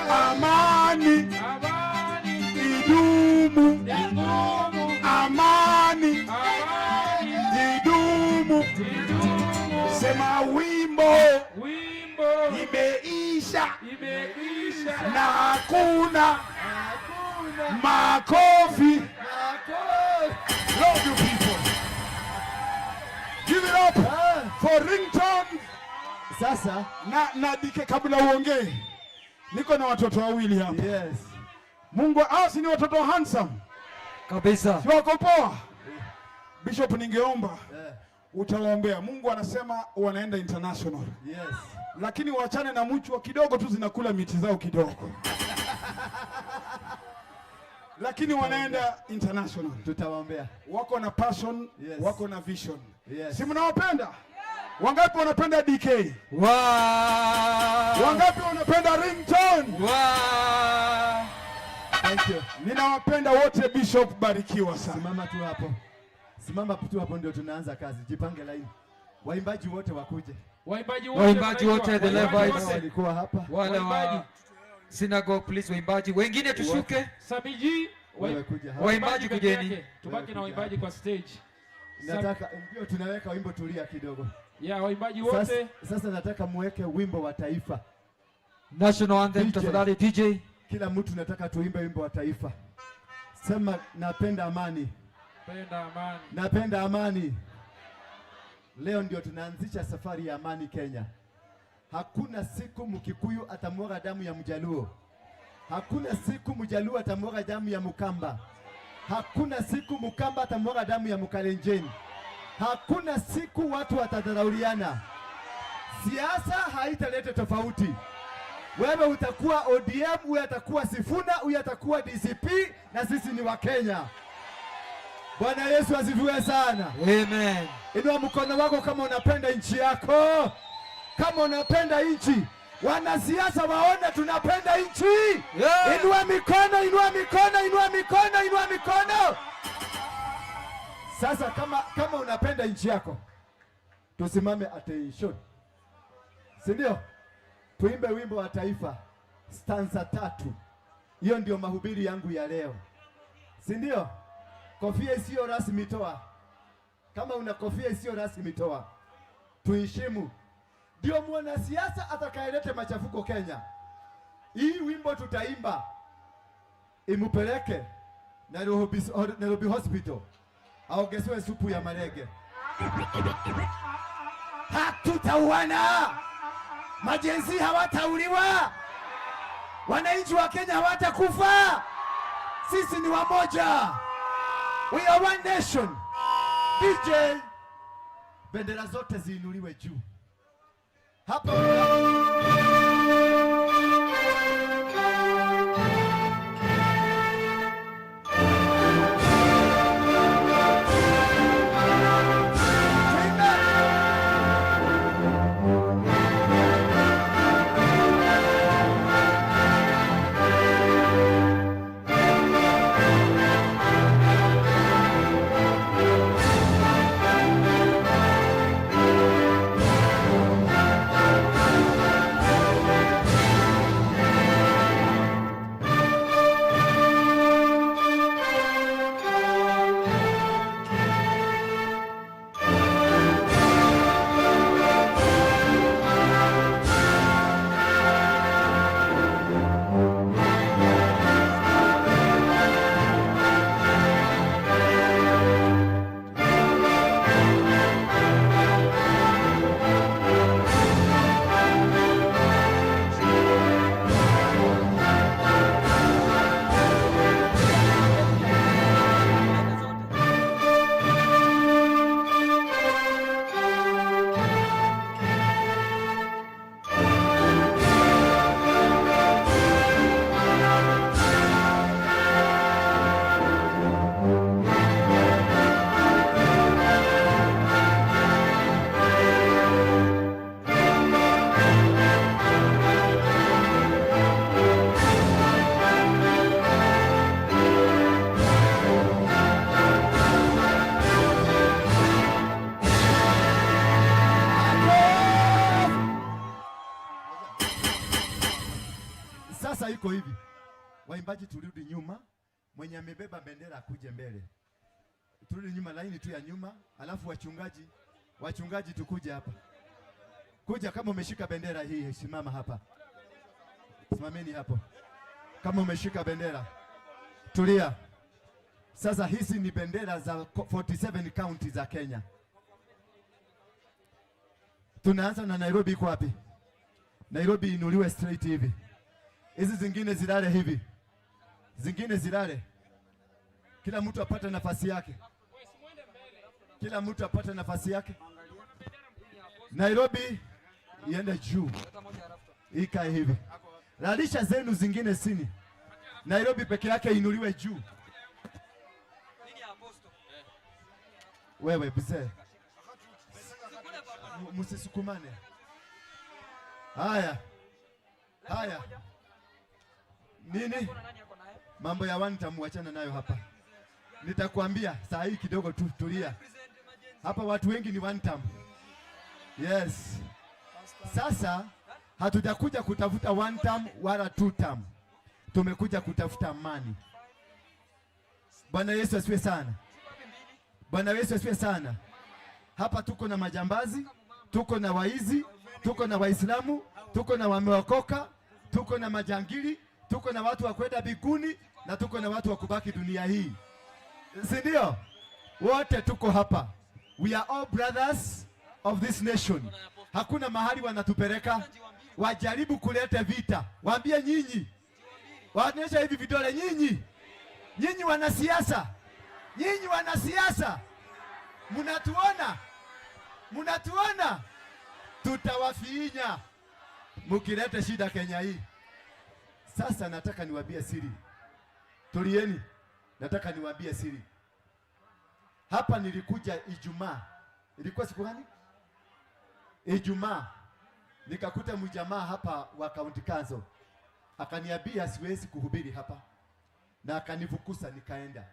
Amani idumu, amani idumu. Sema wimbo imeisha na hakuna makofi. Love you people. Give it up for Ringtone.
Sasa
na DK, kabla uongee, niko na watoto wawili hapa.
Yes.
Mungu, hao si ni watoto handsome?
Kabisa.
Si wako poa? Bishop, ningeomba utawaombea. Mungu anasema wanaenda international.
Yes.
Lakini waachane na mchwa kidogo tu, zinakula miti zao kidogo. Lakini wanaenda international.
Tutawaombea.
Wako na passion,
Yes.
wako na vision.
Yes.
Si mnawapenda? Wangapi wanapenda DK?
Wow.
Wangapi wanapenda Ringtone?
Wow.
Thank you.
Ninawapenda wote. Bishop, barikiwa sana.
Simama tu hapo. Simama tu hapo ndio tunaanza kazi. Jipange line. Waimbaji wote wakuje.
Waimbaji wote,
Waimbaji wote, the
waimbaji
Levites.
wote.
Walikuwa hapa.
Wale wa
Waimbaji.
synagogue, please, waimbaji. Wengine tushuke.
Samiji,
Wewe kuja hapa.
Waimbaji
peke
kujeni.
yake. Tubaki na
Wewe kuja
waimbaji kwa stage.
Nataka ndio tunaweka wimbo, tulia kidogo.
Ya waimbaji
Sasa,
wote.
sasa nataka muweke wimbo wa taifa.
National anthem
DJ.
tafadhali DJ.
Kila mtu nataka tuimbe wimbo wa taifa. Sema napenda amani.
Napenda amani.
Napenda amani. Leo ndio tunaanzisha safari ya amani Kenya. Hakuna siku Mkikuyu atamwaga damu ya Mjaluo. Hakuna siku Mjaluo atamwaga damu ya Mkamba. Hakuna siku Mkamba atamwaga damu ya Mkalenjin. Hakuna siku watu watadharauliana. Siasa haitaleta tofauti. Wewe utakuwa ODM, huyu atakuwa Sifuna, huyu atakuwa DCP, na sisi ni Wakenya. Bwana Yesu asifiwe sana.
Amen.
Inua mkono wako kama unapenda nchi yako. Kama unapenda nchi. Wanasiasa waone tunapenda nchi.
Yeah.
Inua mikono, inua mikono, inua mikono, inua mikono. Sasa kama unapenda nchi yako, tusimame attention. Si ndio? Tuimbe wimbo wa taifa stanza 3. Hiyo ndio mahubiri yangu ya leo. Si ndio? Kofia isiyo rasmi toa. Kama una kofia isiyo rasmi toa. Tuheshimu. Ndio mwanasiasa atakayeleta machafuko Kenya. Hii wimbo tutaimba imupeleke Nairobi Hospital aongezewe supu ya marege. Hatutauana. Majenzi hawatauliwa. Wananchi wa Kenya hawatakufa. Sisi ni wamoja. We are one nation. DJ, bendera zote ziinuliwe juu. Hapa Sasa iko hivi, waimbaji turudi nyuma, mwenye amebeba bendera akuje mbele. Turudi nyuma, laini tu ya nyuma, alafu wachungaji tukuje hapa. Kuja kama umeshika bendera hii, simama hapa. Simameni hapo. Kama umeshika bendera, tulia. Sasa hizi ni bendera za 47 county za Kenya. Tunaanza na Nairobi. Iko wapi? Nairobi inuliwe straight hivi. Hizi zingine zilale hivi, zingine zilale. Kila mtu apate nafasi yake, kila mtu apate nafasi yake. Nairobi iende juu, ikae hivi. Lalisha zenu zingine chini. Nairobi peke yake inuliwe juu. Wewe mzee, msisukumane. Haya haya, nini mambo ya one tamuachana nayo hapa, nitakwambia saa hii kidogo tu, tulia hapa. Watu wengi ni one term. Yes. Sasa hatujakuja kutafuta one term wala two term, tumekuja kutafuta amani. Bwana Yesu asifiwe sana. Bwana Yesu asifiwe sana. Hapa tuko na majambazi, tuko na waizi, tuko na Waislamu, tuko na wameokoka, tuko na majangili, tuko na watu wa kwenda mbinguni na tuko na watu wa kubaki dunia hii, si ndio? Wote tuko hapa, we are all brothers of this nation. Hakuna mahali wanatupeleka. Wajaribu kuleta vita, waambie nyinyi, waonyesha hivi vidole, nyinyi, nyinyi wanasiasa, nyinyi wanasiasa, mnatuona, mnatuona, tutawafinya mukileta shida Kenya hii. Sasa nataka niwaambie siri, tulieni, nataka niwaambie siri. Hapa nilikuja Ijumaa, ilikuwa siku gani? Ijumaa nikakuta mjamaa hapa wa county council akaniambia siwezi kuhubiri hapa, na akanifukuza nikaenda,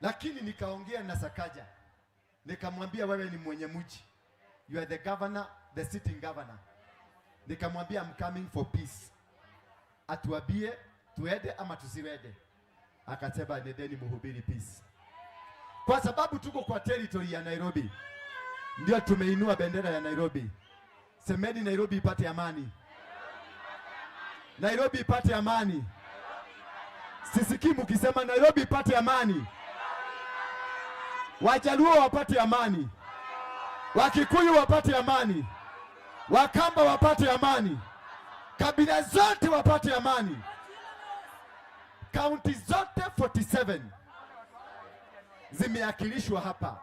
lakini nikaongea na Sakaja nikamwambia, wewe ni mwenye mji, you are the governor, the sitting governor. Nikamwambia I'm coming for peace, atuambie tuende ama tusiwende. Akasema nendeni muhubiri peace, kwa sababu tuko kwa territory ya Nairobi, ndio tumeinua bendera ya Nairobi. Semeni Nairobi ipate amani, Nairobi ipate amani. Sisikii mkisema Nairobi ipate amani. Wajaluo wapate amani, Wakikuyu wapate amani, Wakamba wapate amani, kabila zote wapate amani, kaunti zote 47 zimeakilishwa hapa.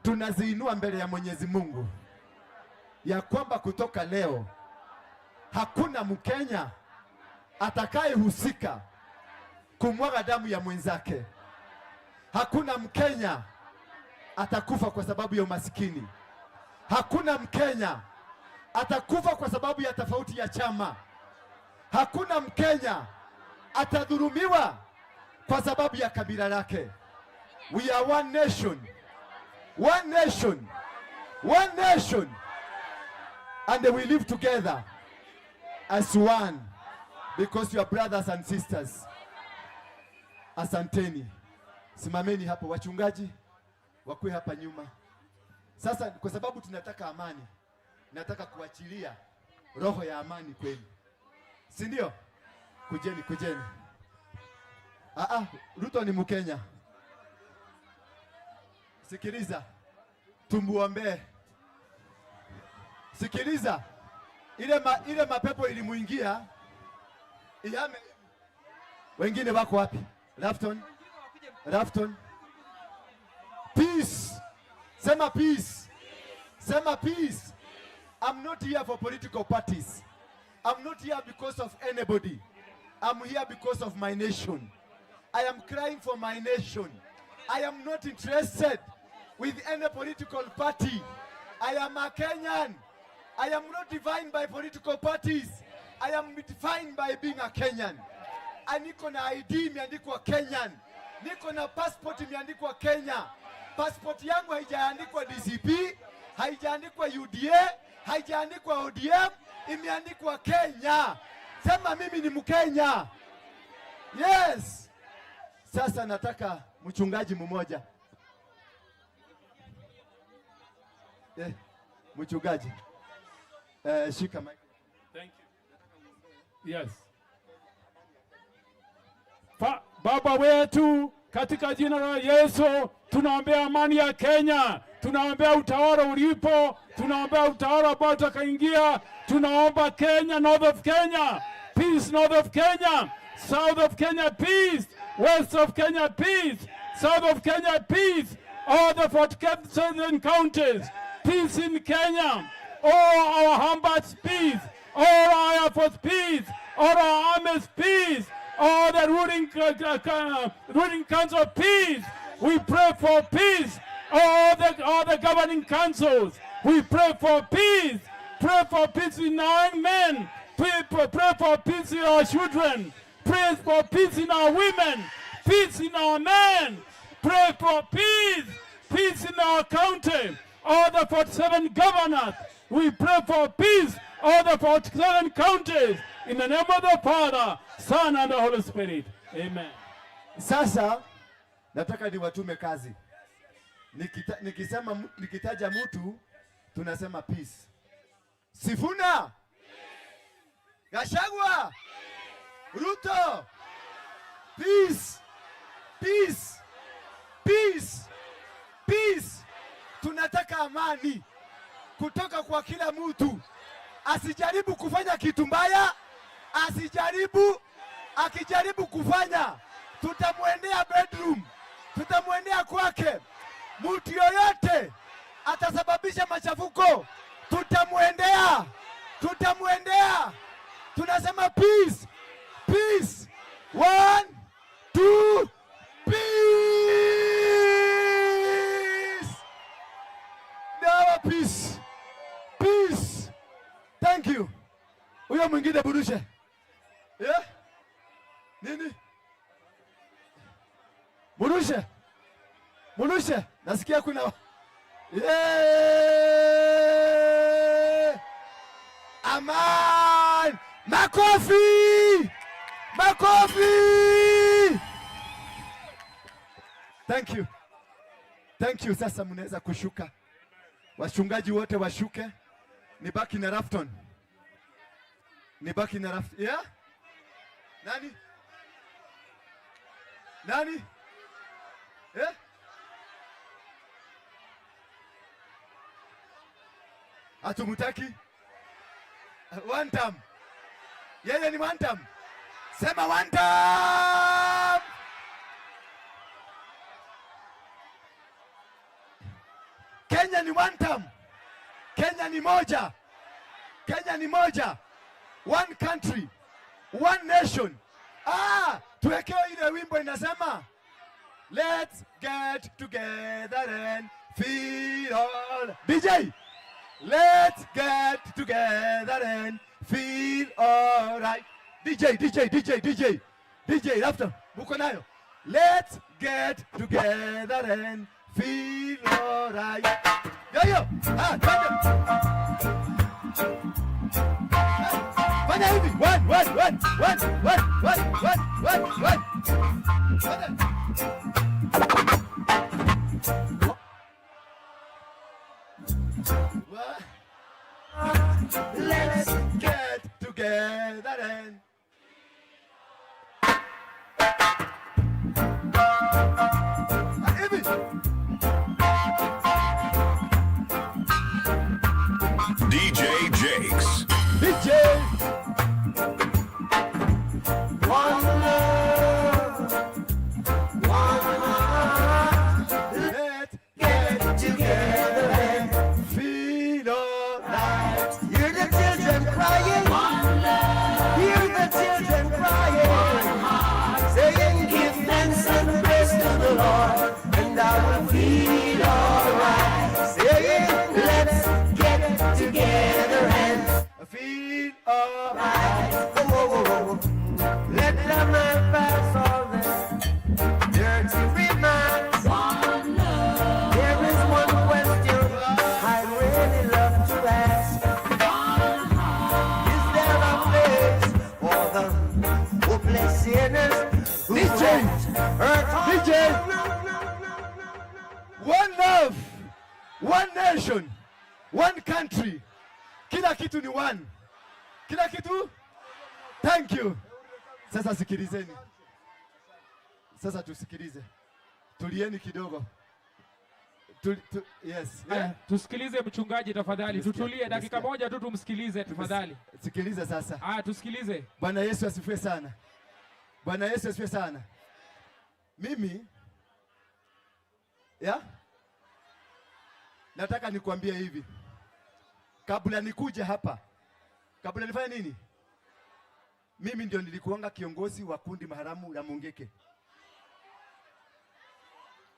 Tunaziinua mbele ya Mwenyezi Mungu ya kwamba kutoka leo hakuna Mkenya atakayehusika kumwaga damu ya mwenzake. Hakuna Mkenya atakufa kwa sababu ya umasikini. Hakuna Mkenya atakufa kwa sababu ya tofauti ya chama. Hakuna Mkenya atadhulumiwa kwa sababu ya kabila lake. We are one nation, one nation, one nation, and we live together as one because you are brothers and sisters. Asanteni, simameni hapo, wachungaji wakuwe hapa nyuma. Sasa kwa sababu tunataka amani, nataka kuachilia roho ya amani kwenu, si ndio? Kujeni, kujeni. Ah, ah, Ruto ni Mkenya. Sikiliza, tumuombee. Sikiliza, ile mapepo ilimuingia ihame. Wengine wako wapi? Rafton, Rafton. Peace. Sema peace. Sema peace. I'm not here for political parties. I'm not here because of anybody. I'm here because of my nation. I am crying for my nation. I am not interested with any political party. I am a Kenyan. I am not defined by political parties. I am defined by being a Kenyan. Niko na ID imeandikwa Kenyan. Niko na passport imeandikwa Kenya. Passport yangu haijaandikwa DCP, haijaandikwa UDA, haijaandikwa ODM, imeandikwa Kenya. Sema mimi ni Mkenya. Yes. Sasa nataka mchungaji mmoja. Mchungaji. Shika mic.
Thank you. Yes. Baba wetu, katika jina la Yesu tunaombea amani ya Kenya, tunaombea utawala ulipo, tunaombea utawala ambao utakaingia, tunaomba Kenya, north of Kenya, peace north of Kenya, south of Kenya peace, west of Kenya peace, south of Kenya peace, all the 47 counties, peace in Kenya, all our Humbats peace, all our Air Force peace, all our armies peace, all the ruling council peace. We pray for peace. All the governing councils. We pray for peace. Pray for peace in our men. Pray for peace in our children. Pray for peace in our women. Peace in our men. Pray for peace. Peace in our county. All the 47 governors. We pray for peace. All the 47 counties. In the name of the Father, Son, and the Holy Spirit. Amen.
Sasa nataka niwatume kazi. Nikisema nikitaja mtu tunasema peace. Sifuna, Gachagua, Ruto, peace, peace, peace, peace. Tunataka amani kutoka kwa kila mtu, asijaribu kufanya kitu mbaya, asijaribu. Akijaribu kufanya, tutamwendea bedroom, tutamwendea kwake. Mtu yoyote atasababisha machafuko, tutamwendea, tutamwendea. Tunasema peace, peace. One, two, peace. Dawa peace, peace. Thank you. Huyo mwingine burushe. Yeah? Nini? Murushe. Murushe. Nasikia kuna. Yeah! Aman! Makofi! Makofi! Thank you. Thank you. Sasa mnaweza kushuka. Wachungaji wote washuke. Nibaki na Rafton. Nibaki na Rafton. Yeah? Nani? Nani? Eh? Hatumutaki? One term. Yeye ni one term. Sema one term. Kenya ni one term. Kenya ni moja. Kenya ni moja. One country. One nation. Ah, tuwekewe ile wimbo inasema let's get together and feel all. DJ, let's get together and feel all right. DJ, DJ, DJ, DJ, DJ, Rafton, muko nayo. Let's get together and feel all right. Yo, yo, ah, twende. Fanya hivi. One, one, one, one, one, one, one, one, one. Twende. What? Let's get together and. Ah, hivi.
DJ Jakes.
DJ.
One love, one heart.
Let's
get together and
feel alright.
Hear the children crying. Hear the children crying. Saying, give thanks and praise to the Lord, and I will feel alright. Saying, let's get together and
feel alright.
Oh, oh, oh, oh. Let the man pass all the dirty remarks. There is one question I really love to ask. Is there a place for
Nation, one country. Kila kitu ni one. Kila kitu. Thank you. Sasa sikilizeni. Sasa tusikilize. Tulieni kidogo. Yes.
Haya, tusikilize mchungaji tafadhali.
Tumesikia,
Tutulie dakika
tumesikia.
moja tu tumsikilize tafadhali.
Sikiliza sasa.
Haya, tusikilize.
Bwana Yesu asifiwe sana. Bwana Yesu asifiwe sana. Mimi ya nataka nikwambie hivi, kabla nikuje hapa, kabla nifanye nini, mimi ndio nilikuanga kiongozi wa kundi maharamu la Mungiki.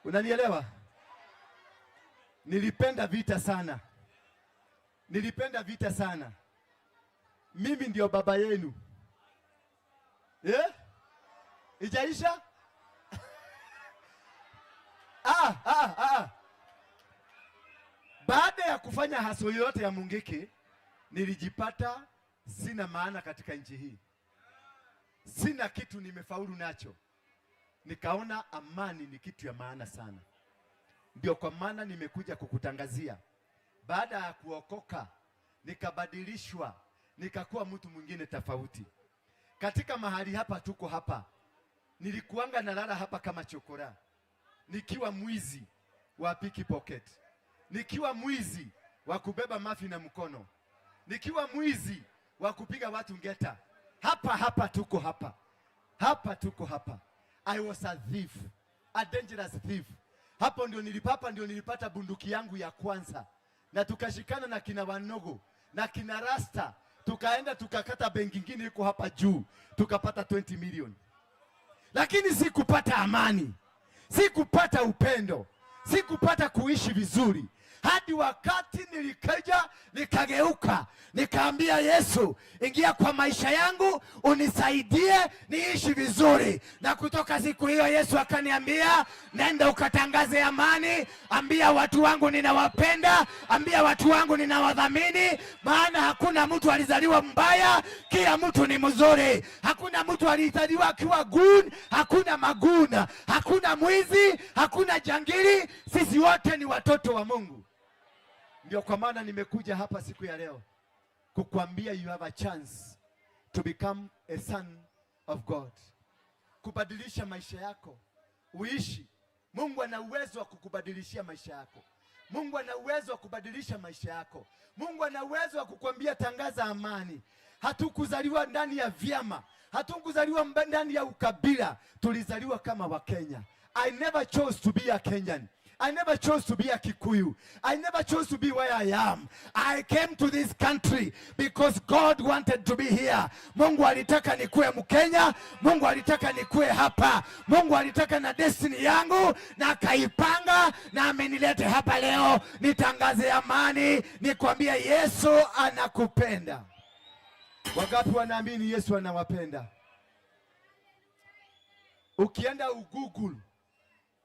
Unanielewa? Nilipenda vita sana, nilipenda vita sana. Mimi ndio baba yenu. Yeah? Ijaisha? Ah, ah, ah. Baada ya kufanya hustle yote ya Mungiki, nilijipata sina maana katika nchi hii. Sina kitu nimefaulu nacho. Nikaona amani ni kitu ya maana sana. Ndio kwa maana nimekuja kukutangazia. Baada ya kuokoka, nikabadilishwa, nikakuwa mtu mwingine tofauti. Katika mahali hapa tuko hapa, nilikuanga nalala hapa kama chokora, nikiwa mwizi wa pickpocket, nikiwa mwizi wa kubeba mafi na mkono, nikiwa mwizi wa kupiga watu ngeta. Hapa hapa tuko hapa, hapa tuko hapa. I was a thief, a dangerous thief. Hapo ndio nilipapa, ndio nilipata bunduki yangu ya kwanza, na tukashikana na kina Wanogo na kina Rasta, tukaenda tukakata benki ingine iko hapa juu, tukapata 20 million, lakini sikupata amani, sikupata upendo, sikupata kuishi vizuri hadi wakati nilikuja nikageuka, nikaambia Yesu, ingia kwa maisha yangu unisaidie niishi vizuri. Na kutoka siku hiyo Yesu akaniambia, nenda ukatangaze amani, ambia watu wangu ninawapenda, ambia watu wangu ninawadhamini, maana hakuna mtu alizaliwa mbaya, kila mtu ni mzuri. Hakuna mtu alizaliwa akiwa goon, hakuna magoon, hakuna mwizi, hakuna jangili, sisi wote ni watoto wa Mungu. Ndio kwa maana nimekuja hapa siku ya leo kukwambia you have a chance to become a son of God, kubadilisha maisha yako uishi. Mungu ana uwezo wa kukubadilishia maisha yako. Mungu ana uwezo wa kubadilisha maisha yako. Mungu ana uwezo wa kukwambia tangaza amani. Hatukuzaliwa ndani ya vyama, hatukuzaliwa ndani ya ukabila, tulizaliwa kama Wakenya. I never chose to be a Kenyan. I never chose to be a Kikuyu. I never chose to be where I am. I came to this country because God wanted to be here. Mungu alitaka nikuwe Mkenya, Mungu alitaka nikuwe hapa. Mungu alitaka na destiny yangu na akaipanga na amenileta hapa leo nitangaze amani, nikwambie Yesu anakupenda. Wangapi wanaamini Yesu anawapenda? Ukienda ugoogle,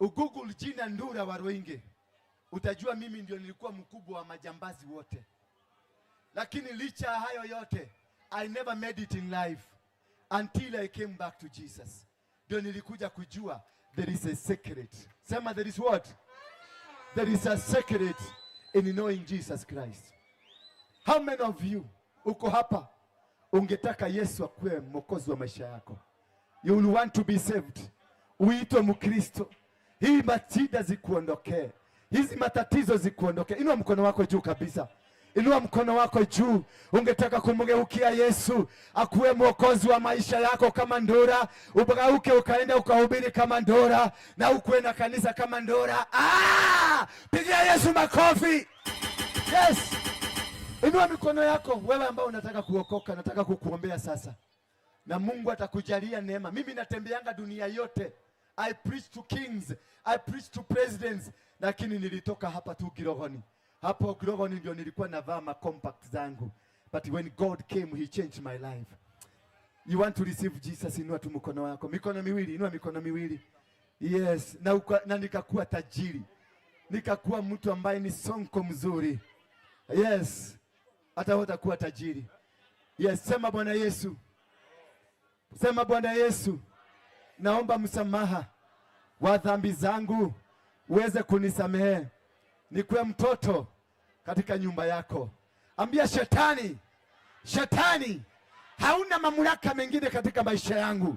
ugoogle jina Ndura Waruinge, utajua mimi ndio nilikuwa mkubwa wa majambazi wote. Lakini licha ya hayo yote, I never made it in life until I came back to Jesus. Ndio nilikuja kujua there is a secret. Sema, there is what? There is a secret in knowing Jesus Christ. How many of you uko hapa ungetaka Yesu akuwe mwokozi wa maisha yako? You will want to be saved. Uitwe Mkristo. Hii mashida zikuondokee. Hizi matatizo zikuondokee. Inua mkono wako juu kabisa. Inua mkono wako juu. Ungetaka kumgeukia Yesu akuwe mwokozi wa maisha yako kama Ndura, ugeuke ukaenda ukahubiri kama Ndura na ukuwe na kanisa kama Ndura. Ah! Pigia Yesu makofi. Yes. Inua mikono yako wewe ambao unataka kuokoka, nataka kukuombea sasa. Na Mungu atakujalia neema. Mimi natembeanga dunia yote. I preach to kings, I preach to presidents, lakini nilitoka hapa tu Kirohoni. Hapo Kirohoni ndio nilikuwa navaa ma compact zangu. But when God came, he changed my life. You want to receive Jesus, inua tu mkono wako. Mikono miwili, inua mikono miwili. Yes, na nikakuwa tajiri. Nikakuwa mtu ambaye ni sonko mzuri. Yes. Hata wewe utakuwa tajiri. Yes, sema Bwana Yesu. Sema Bwana Yesu, naomba msamaha wa dhambi zangu, uweze kunisamehe. Nikuwe mtoto katika nyumba yako. Ambia shetani, shetani, hauna mamlaka mengine katika maisha yangu.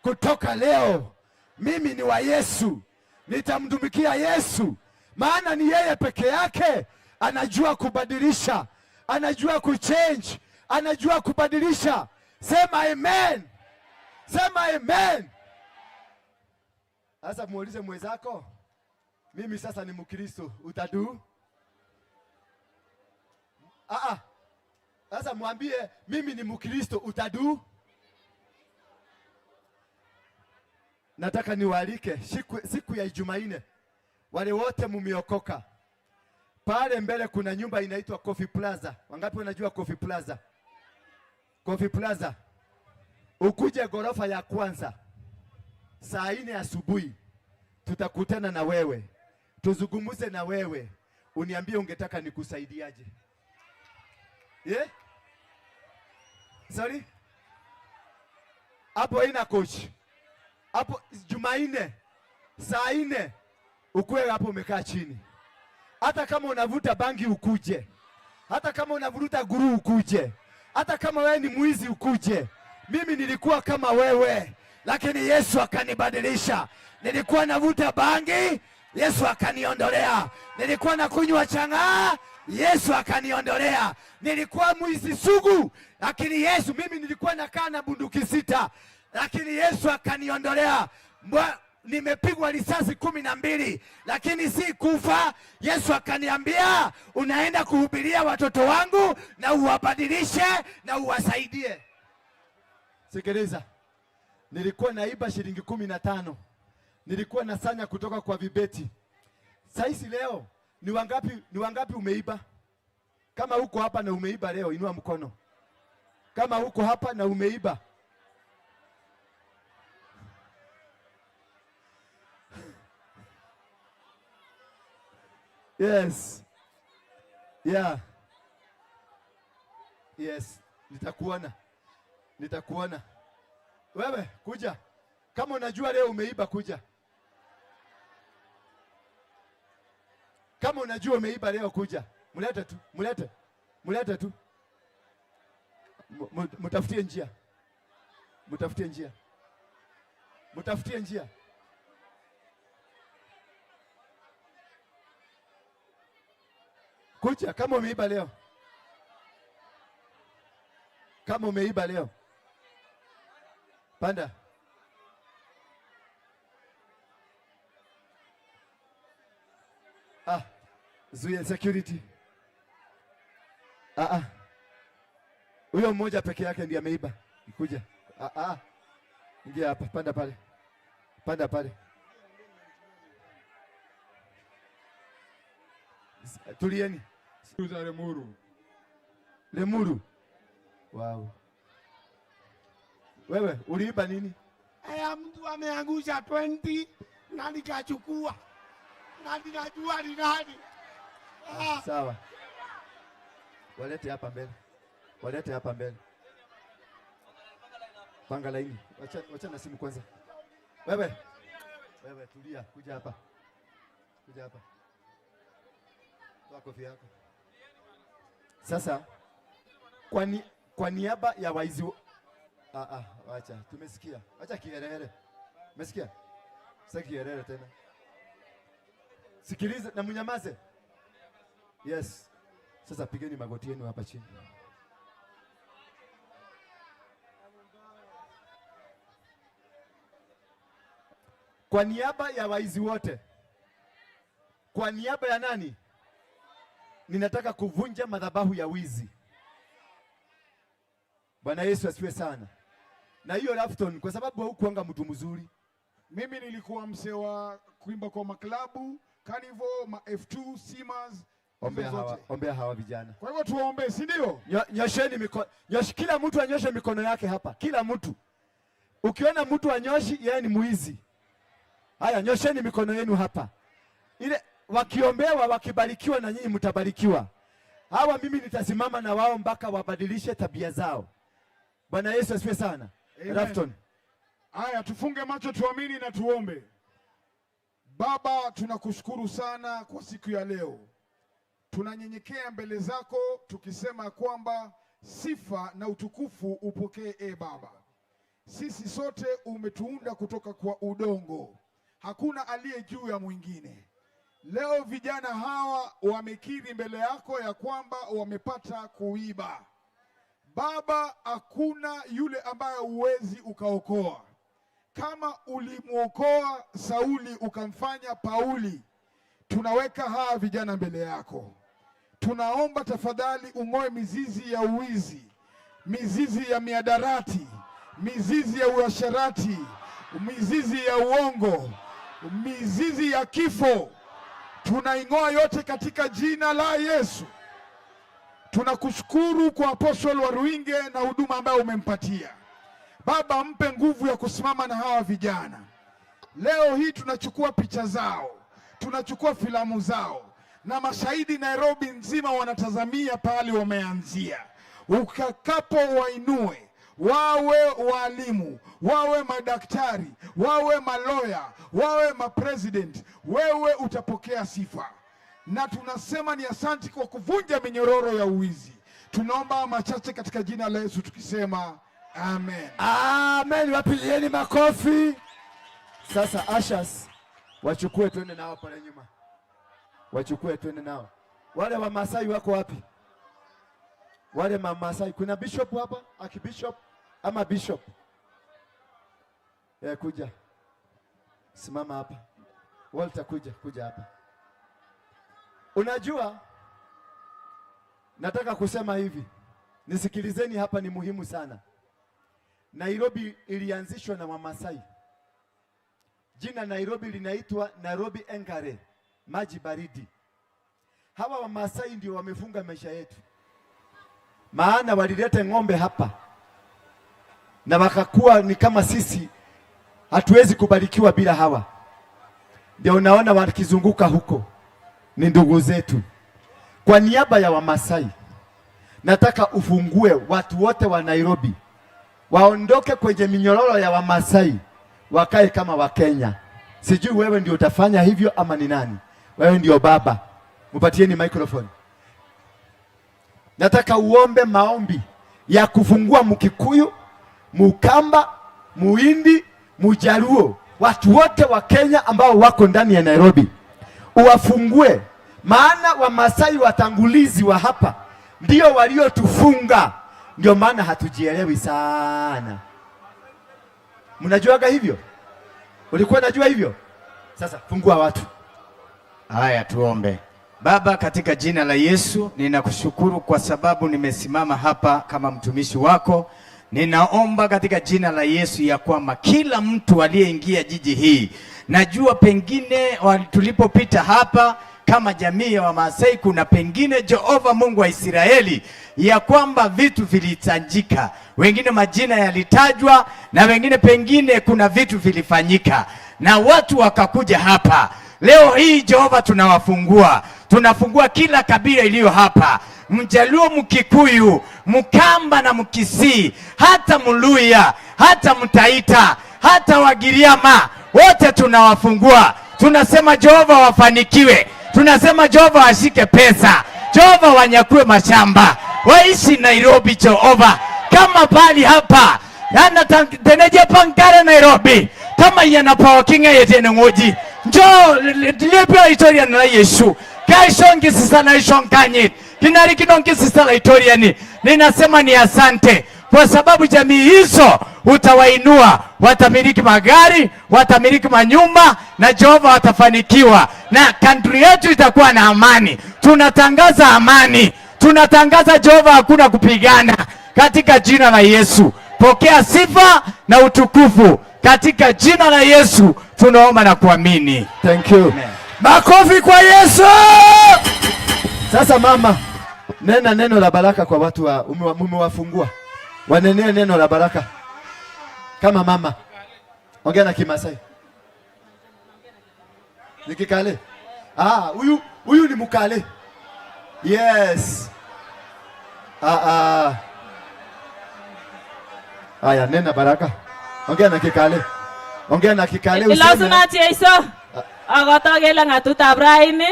Kutoka leo mimi ni wa Yesu, nitamtumikia Yesu, maana ni yeye peke yake anajua kubadilisha, anajua kuchange, anajua kubadilisha. Sema amen, sema amen. Sasa muulize mwenzako, mimi sasa ni Mkristo, utadu? Ah ah. Sasa mwambie mimi ni Mkristo, utadu? Nataka niwaalike siku ya Jumanne, wale wote mumeokoka. Pale mbele kuna nyumba inaitwa Coffee Plaza. Wangapi wanajua Coffee Plaza? Coffee Plaza. Ukuje gorofa ya kwanza saa 4 asubuhi, tutakutana na wewe, tuzungumze na wewe, uniambie ungetaka nikusaidiaje. Yeah? Sorry? Hapo ina coach. Hapo Jumanne saa 4 ukuwe hapo umekaa chini. Hata kama unavuta bangi ukuje. Hata kama unavuruta guru ukuje. Hata kama wewe ni mwizi ukuje. Mimi nilikuwa kama wewe, lakini Yesu akanibadilisha. Nilikuwa navuta bangi, Yesu akaniondolea. Nilikuwa nakunywa chang'aa, Yesu akaniondolea. Nilikuwa mwizi sugu, lakini Yesu, mimi nilikuwa nakaa na bunduki 6, lakini Yesu akaniondolea. Nimepigwa risasi 12, lakini si kufa. Yesu akaniambia unaenda kuhubiria watoto wangu na uwabadilishe na uwasaidie. Sikiliza, nilikuwa naiba shilingi 15. Nilikuwa nasanya kutoka kwa vibeti. Saisi leo ni wangapi umeiba? Kama uko hapa na umeiba leo, inua mkono. Kama uko hapa na umeiba. Yes. Yeah. Yes, nitakuona. Nitakuona. Wewe kuja. Kama unajua leo umeiba kuja. Kama unajua umeiba leo kuja. Mlete tu, mlete. Mlete tu. Mtafutie njia. Mtafutie njia. Mtafutie njia. Kuja kama umeiba leo. Kama umeiba leo. Panda. Ah, zuia security. Ah ah. Huyo mmoja peke yake ndiye ameiba. Kuja. Ah ah. Ingia hapa, panda pale. Panda pale. Tulieni.
Lemuru.
Lemuru. Wow. Wewe uliiba nini?
Aya, mtu ameangusha 20 na nikachukua. Na ninajua ni nani.
Ah. Sawa. Walete hapa mbele. Walete hapa mbele. Panga laini. Wacha na simu kwanza. Wewe. Wewe tulia, kuja hapa. Kuja hapa. Toa kofia yako. Sasa kwa niaba ya waizi wacha, tumesikia. Wacha kiherehere. Umesikia? Sasa kiherehere tena. Sikiliza na mnyamaze. Yes. Sasa pigeni magoti yenu hapa chini. Kwa niaba ya waizi wote. Kwa niaba ya nani? Ninataka kuvunja madhabahu ya wizi. Bwana Yesu asifiwe sana. Na hiyo Rafton, kwa sababu haukuanga mtu mzuri.
Mimi nilikuwa msee wa kuimba kwa maklabu, Carnival, ma F2, Simas.
Ombea hawa vijana.
Kwa hivyo tuombe, si ndio?
Nyosheni mikono. Kila mtu anyoshe mikono yake hapa. Kila mtu. Ukiona mtu anyoshi, yeye ni mwizi. Haya, nyosheni mikono yenu hapa. Ile wakiombewa, wakibarikiwa na nyinyi mtabarikiwa. Hawa mimi nitasimama na wao mpaka wabadilishe tabia zao. Bwana Yesu asifiwe sana. Rafton.
Haya, tufunge macho tuamini na tuombe. Baba, tunakushukuru sana kwa siku ya leo. Tunanyenyekea mbele zako tukisema kwamba sifa na utukufu upokee, e Baba. Sisi sote umetuunda kutoka kwa udongo, hakuna aliye juu ya mwingine. Leo vijana hawa wamekiri mbele yako ya kwamba wamepata kuiba. Baba, hakuna yule ambaye huwezi ukaokoa. Kama ulimwokoa Sauli ukamfanya Pauli, tunaweka hawa vijana mbele yako. Tunaomba tafadhali ung'oe mizizi ya uwizi, mizizi ya mihadarati, mizizi ya uasherati, mizizi ya uongo, mizizi ya kifo. Tunaing'oa yote katika jina la Yesu. Tunakushukuru kwa Apostle Waruinge na huduma ambayo umempatia. Baba, mpe nguvu ya kusimama na hawa vijana. Leo hii tunachukua picha zao, tunachukua filamu zao, na mashahidi Nairobi nzima wanatazamia pahali wameanzia. Ukakapo wainue, wawe walimu, wawe madaktari, wawe maloya, wawe mapresident, wewe utapokea sifa. Na tunasema ni asanti kwa kuvunja minyororo ya uwizi. Tunaomba machache katika jina la Yesu tukisema amen.
Amen. Wapigieni makofi. Sasa ushers wachukue twende nao pale nyuma, wachukue twende nao. Wale wa Masai wako wapi? Wale wa Masai, kuna bishop hapa? Archbishop ama bishop? Kuja simama hapa. Walter, kuja hapa. Unajua, nataka kusema hivi, nisikilizeni hapa, ni muhimu sana. Nairobi ilianzishwa na Wamasai. Jina Nairobi linaitwa Nairobi Engare, maji baridi. Hawa Wamasai ndio wamefunga maisha yetu, maana walileta ng'ombe hapa na wakakuwa ni kama sisi hatuwezi kubarikiwa bila hawa. Ndio unaona wakizunguka huko, ni ndugu zetu. Kwa niaba ya Wamasai nataka ufungue watu wote wa Nairobi waondoke kwenye minyororo ya Wamasai wakae kama Wakenya. Sijui wewe ndio utafanya hivyo ama ni nani? Wewe ndio baba, mpatieni microphone. Nataka uombe maombi ya kufungua Mkikuyu, Mukamba, Muhindi, Mujaluo, watu wote wa Kenya ambao wako ndani ya Nairobi, uwafungue, maana Wamasai watangulizi wa hapa ndio waliotufunga, ndio maana hatujielewi sana. Mnajuaga hivyo? Ulikuwa unajua hivyo? Sasa fungua watu.
Haya, tuombe. Baba, katika jina la Yesu ninakushukuru kwa sababu nimesimama hapa kama mtumishi wako. Ninaomba katika jina la Yesu ya kwamba kila mtu aliyeingia jiji hii, najua pengine tulipopita hapa kama jamii ya Wamasai, kuna pengine Jehova Mungu wa Israeli ya kwamba vitu vilitajika, wengine majina yalitajwa, na wengine pengine kuna vitu vilifanyika na watu wakakuja hapa. Leo hii Jehova tunawafungua, tunafungua kila kabila iliyo hapa, Mjaluo, Mkikuyu, Mkamba na Mkisii, hata Mluya, hata Mtaita, hata Wagiriama, wote tunawafungua. Tunasema Jehova wafanikiwe, tunasema Jehova washike pesa, Jehova wanyakue mashamba, waishi Nairobi Jehova kama pali hapa yana teneje pankare Nairobi kama yana pawakinga yetene ngoji njo lepya historia na Yesu kaishongi sisana ishonkanye kinari kinongi sisala historia ni ninasema ni asante kwa sababu jamii hizo utawainua, watamiliki magari, watamiliki manyumba na Jehova watafanikiwa, na country yetu itakuwa na amani. Tunatangaza amani, tunatangaza Jehova, hakuna kupigana, katika jina la Yesu. Pokea sifa na utukufu katika jina la Yesu tunaomba na kuamini.
Thank you. Amen. Makofi kwa Yesu. Sasa mama, nena neno la baraka kwa watu wa umewafungua. Wanenee neno la baraka. Kama mama. Ongea na Kimasai. Ni Kikale? Ah, huyu ni Mkale. Yes. Ah. Aya, nena baraka. Ongea na Kikale. Ongea na Kikale useme.
Ilosunot Jesu. Akoto kele ng'atutab raini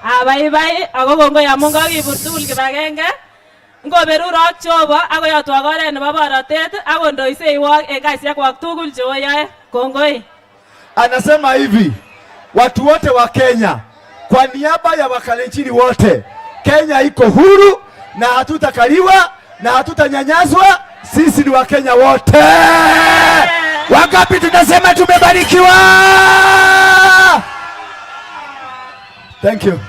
Abaibai ako kongoi amun kakibur tugul kibagenge. Ngoberurok Jehova akoyotwok oret nebo borotet akondoiseiwok en kasiekwak tugul cheoyoe. Kongoi.
Anasema hivi, watu wote wa Kenya, kwa niaba ya Wakalenjini wote, Kenya iko huru na hatutakaliwa na hatutanyanyaswa. Sisi ni Wakenya wote. Wangapi tunasema tumebarikiwa? Thank you.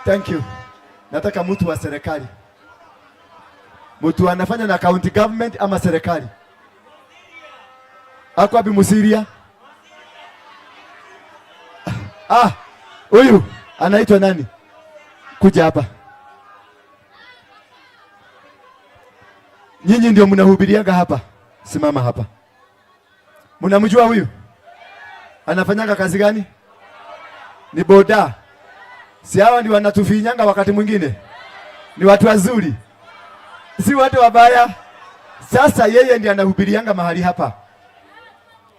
Thank you. Nataka mtu wa serikali, mtu anafanya na county government ama serikali. Ako wapi Musiria? Ah, huyu anaitwa nani? Kuja hapa. Nyinyi ndio mnahubiriaga hapa. Simama hapa. Mnamjua huyu? Anafanyaga kazi gani? Ni boda. Si hawa ndio wanatufinyanga wakati mwingine? Ni watu wazuri, si watu wabaya. Sasa yeye ndiye anahubirianga mahali hapa,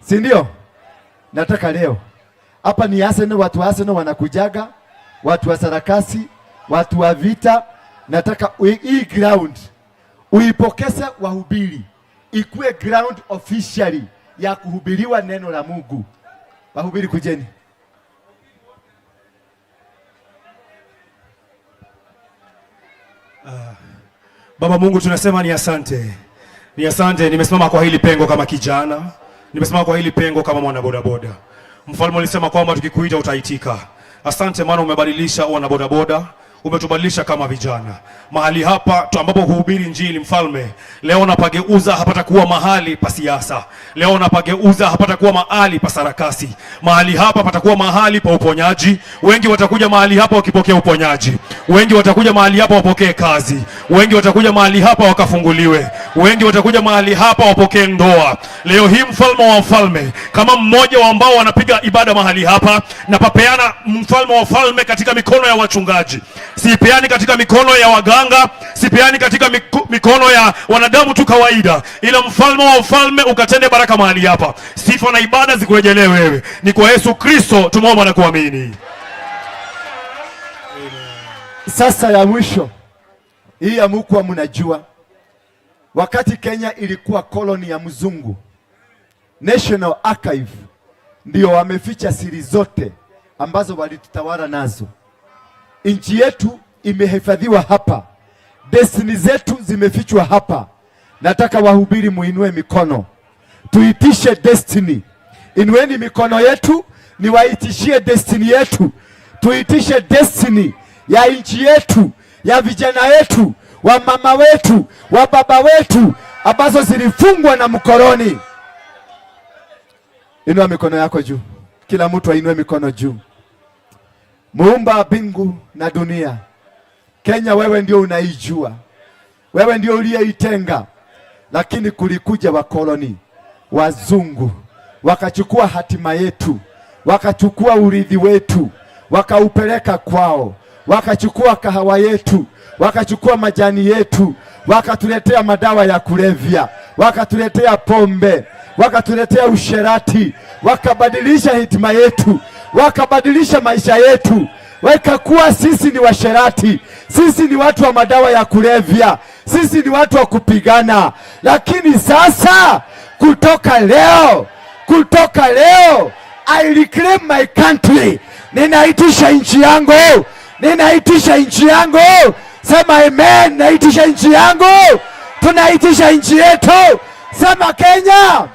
si ndio? Nataka leo hapa ni Arsenal, watu wa Arsenal wanakujaga, watu wa sarakasi, watu wa vita. Nataka hii ground uipokeze wahubiri, ikuwe ground officially ya kuhubiriwa neno la Mungu. Wahubiri kujeni.
Baba Mungu, tunasema ni asante, ni asante. Nimesimama kwa hili pengo kama kijana, nimesimama kwa hili pengo kama mwana bodaboda. Mfalme alisema kwamba tukikuita utaitika. Asante maana umebadilisha wana bodaboda, umetubadilisha kama vijana. Mahali hapa tu ambapo huhubiri Injili, mfalme, leo napageuza hapatakuwa mahali pa siasa. Leo napageuza hapatakuwa mahali pa sarakasi. Mahali hapa patakuwa mahali pa uponyaji. Wengi watakuja mahali hapa wakipokea uponyaji. Wengi watakuja mahali hapa wapokee kazi. Wengi watakuja mahali hapa wakafunguliwe. Wengi watakuja mahali hapa wapokee ndoa. Leo hii mfalme wa wafalme, kama mmoja wa ambao wanapiga ibada mahali hapa, na papeana mfalme wa wafalme katika mikono ya wachungaji. Sipeani katika mikono ya waganga, sipeani katika mikono ya wanadamu tu kawaida, ila mfalme wa ufalme ukatende baraka mahali hapa. Sifa na ibada zikurejelee wewe. Ni kwa Yesu Kristo tumeomba na kuamini.
Sasa ya mwisho hii ya mukwa, mnajua wakati Kenya ilikuwa koloni ya mzungu, National Archive ndio wameficha siri zote ambazo walitutawala nazo. Nchi yetu imehifadhiwa hapa, destiny zetu zimefichwa hapa. Nataka wahubiri muinue mikono, tuitishe destiny. Inueni mikono yetu, niwaitishie destiny yetu. Tuitishe destiny ya nchi yetu, ya vijana wetu, wa mama wetu, wa baba wetu, ambazo zilifungwa na mkoloni. Inua mikono yako juu, kila mtu ainue mikono juu. Muumba mbingu na dunia, Kenya wewe ndio unaijua, wewe ndio uliyeitenga, lakini kulikuja wakoloni wazungu wakachukua hatima yetu, wakachukua urithi wetu, wakaupeleka kwao, wakachukua kahawa yetu, wakachukua majani yetu, wakatuletea madawa ya kulevya, wakatuletea pombe, wakatuletea usherati, wakabadilisha hitima yetu, wakabadilisha maisha yetu, wakakuwa sisi ni washerati, sisi ni watu wa madawa ya kulevya, sisi ni watu wa kupigana. Lakini sasa kutoka leo, kutoka leo I reclaim my country. Ninaitisha nchi yangu, ninaitisha nchi yangu. Sema amen. Naitisha nchi yangu, tunaitisha nchi yetu. Sema Kenya,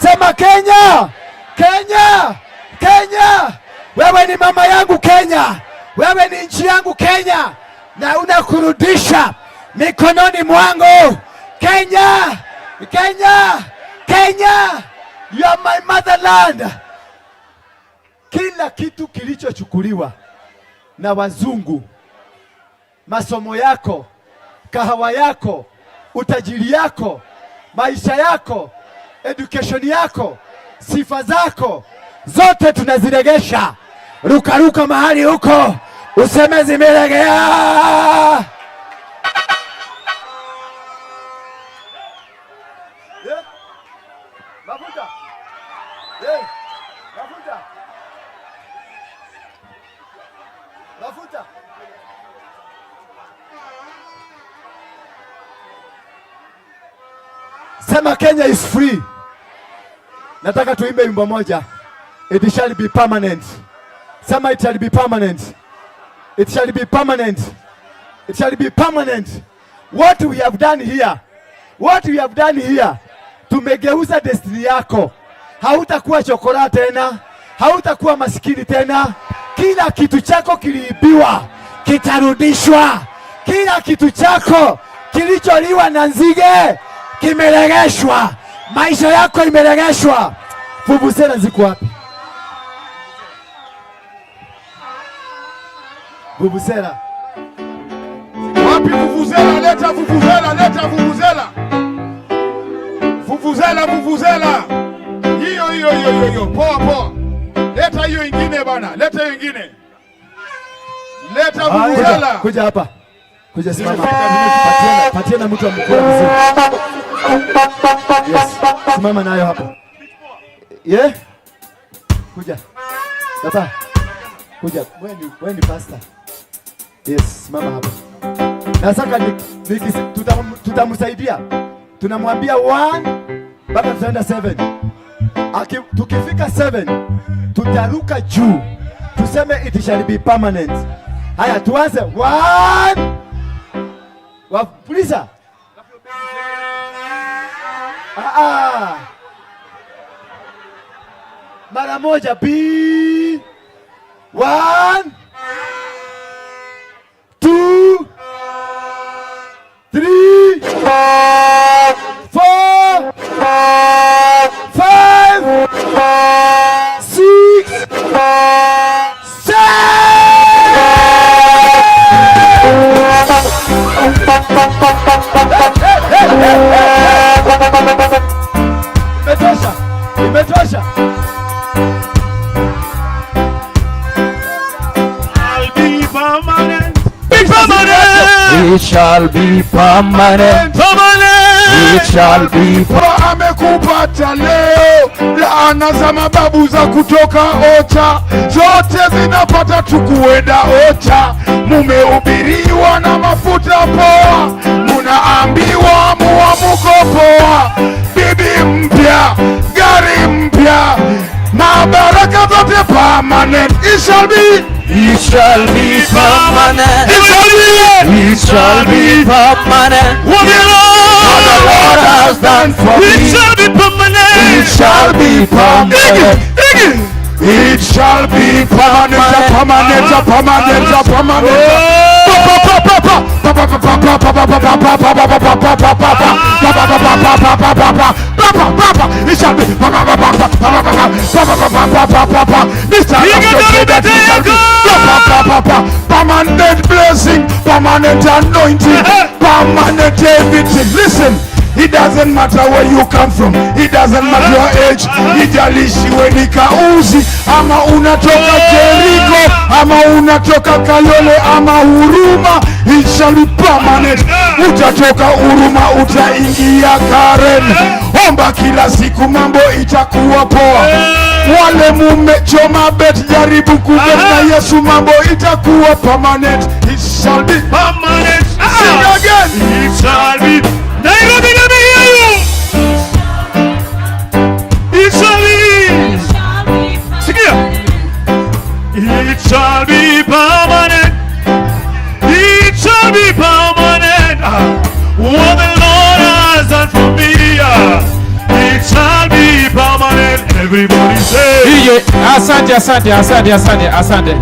sema Kenya, Kenya, Kenya. Wewe ni mama yangu Kenya, wewe ni nchi yangu Kenya, na unakurudisha mikononi mwangu Kenya, Kenya, Kenya, you are my motherland. Kila kitu kilichochukuliwa na wazungu, masomo yako, kahawa yako, utajiri yako, maisha yako, education yako, sifa zako zote tunaziregesha. Ruka ruka mahali huko useme zimeregea. Mafuta. Mafuta. Mafuta. Sema Kenya is free. Nataka tuimbe wimbo moja. It shall be permanent. Sema it shall be permanent. It shall be permanent. It shall be permanent. What we have done here. What we have done here. Tumegeuza destiny yako. Hautakuwa chokora tena. Hautakuwa masikini tena. Kila kitu chako kiliibiwa kitarudishwa. Kila kitu chako kilicholiwa na nzige kimeregeshwa. Maisha yako imeregeshwa. Vuvuzela ziko wapi? Vuvuzela.
Wapi vuvuzela? Leta vuvuzela, leta vuvuzela. Vuvuzela, vuvuzela. Hiyo hiyo hiyo hiyo hiyo. Poa poa. Leta hiyo ingine bana. Leta hiyo ingine. Leta vuvuzela.
Kuja hapa. Kuja simama. Patia na mtu amkula vizuri. Yes. Simama nayo hapo. Yeah? Kuja. Baba. Kuja. Wewe ni pastor. Yes, simama hapo. Na sasa tutamsaidia. Tunamwambia 1 mpaka tutaenda 7. Tukifika 7 tutaruka juu. Tuseme it shall be permanent. Haya, tuanze 1. Wapuliza. Mara moja B. 1 2 3 4 5 6 7. Imetosha, imetosha.
I'll be permanent. Be permanent.
It shall be permanent.
Permanent.
It shall be
permanent. Amekupata leo, laana za mababu za kutoka Ocha zote zinapata tukuenda Ocha. Mumehubiriwa na mafuta poa, munaambiwa muamuko poa. Bibi mpya, gari mpya, na baraka zote permanent. It shall be.
It shall be permanent.
It shall be.
It shall be permanent.
What the
Lord has done for me.
It shall be permanent.
It shall be permanent.
It shall be permanent, permanent, permanent, permanent. It shall be. Permanent blessing, permanent anointing, permanent everything. Listen. It doesn't matter where you come from. It doesn't matter your age. Ijalishi we ni kauzi ama unatoka Jericho ama unatoka Kayole ama Huruma. It shall be permanent. Utatoka Huruma utaingia Karen. Omba kila siku mambo itakuwa poa. Wale mumechoma bet, jaribu kubet na Yesu, mambo itakuwa permanent. It shall be
permanent.
Sing again.
It shall be. Nairobi, let me hear you. It shall be. Sikia. It shall be permanent. It shall be permanent. What the Lord has done for me. It shall be permanent. Everybody say.
DJ, asante, asante, asante, asante, asante.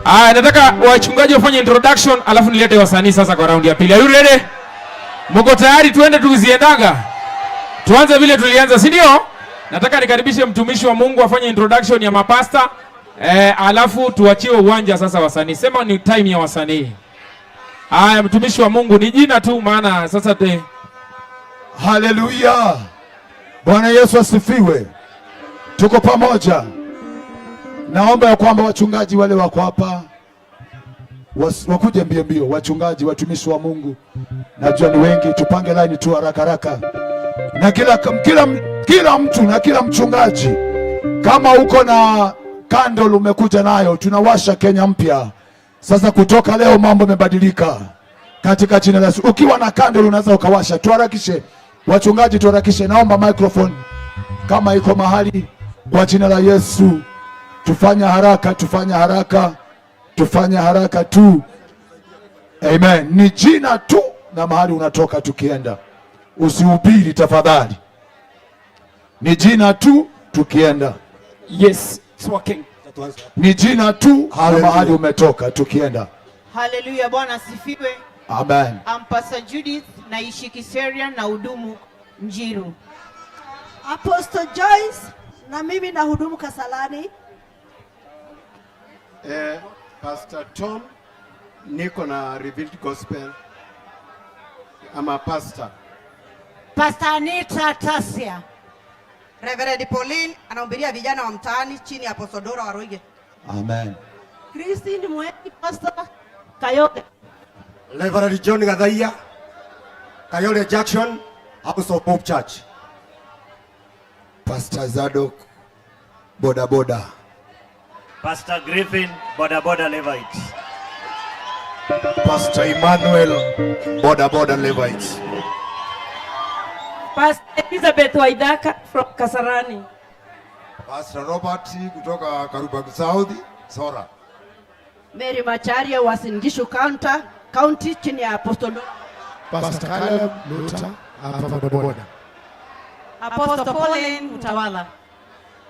Aya, nataka wachungaji wafanye introduction alafu nilete wasanii sasa kwa raundi ya pili. Are you ready? Mko tayari tuende tuziendaga? Tuanze vile tulianza, si ndio? Nataka nikaribishe mtumishi wa Mungu afanye introduction ya mapasta, alafu tuachie uwanja sasa wasanii. Sema ni time ya wasanii. Haya, mtumishi wa Mungu ni jina tu maana sasa te.
Haleluya. Bwana Yesu asifiwe. Tuko pamoja. Naomba ya kwamba wachungaji wale wako hapa wakuje mbio mbio, wachungaji, watumishi wa Mungu. Najua ni wengi, tupange line tu haraka haraka. Na kila mtu na kila mchungaji, kama uko na Candle umekuja nayo, tunawasha Kenya mpya. Sasa kutoka leo mambo yamebadilika katika jina la Yesu. Ukiwa na candle unaweza ukawasha. Tuharakishe wachungaji, tuharakishe. Naomba microphone kama iko mahali, kwa jina la Yesu. Tufanye haraka, tufanye haraka, tufanye haraka tu. Amen. Ni jina tu na mahali unatoka tukienda. Usihubiri tafadhali, ni jina tu tukienda.
Yes, it's working.
Ni jina tu na mahali umetoka tukienda.
Haleluya, Bwana asifiwe.
Amen.
I'm Pastor Judith, naishi Kiseria na hudumu Njiru.
Apostle Joyce na mimi nahudumu Kasarani.
Pastor Tom, niko na Revealed Gospel. I'm a pastor.
Pastor Anita Tasia.
Reverend Pauline anahubiria vijana wa mtaani chini ya Apostle Dora Waruige.
Amen.
Christine Mweni, Pastor Kayole.
Reverend John Gadhaiya, Kayole Junction, House of Hope Church.
Pastor Zadok, Boda Boda.
Pastor Griffin, Boda Boda Levites.
Pastor Emmanuel, Boda Boda Levites.
Pastor Elizabeth Waidaka from Kasarani.
Pastor Robert kutoka Kariobangi South, Sora.
Mary Macharia wa Uasin Gishu County chini ya Apostle Dora.
Pastor Caleb Luther, hapa Boda Boda.
Apostle Pauline Utawala.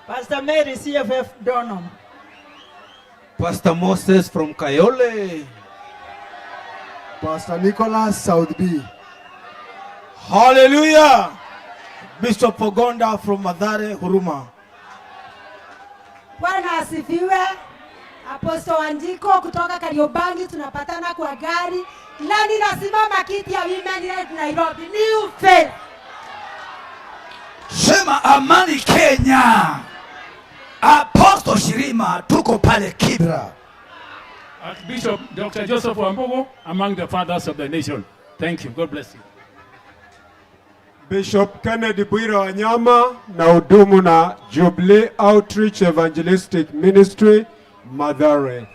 Pastor Mary CFF Donholm.
Pastor Moses from Kayole.
Pastor Nicholas South B.
Hallelujah. Bishop Pogonda from Mathare, Huruma.
Bwana asifiwe. Apostle Wanjiku kutoka Kariobangi, tunapatana kwa gari na ninasimama kiti ya Women Rep Nairobi. New Faith.
Sema amani Kenya. Apostle Shirima, tuko pale Kibra.
Archbishop Dr. Joseph Wambugu, among the fathers of the nation. Thank you. God bless you.
Bishop Kennedy Bwire Wanyama na hudumu na Jubilee Outreach Evangelistic Ministry, Mathare.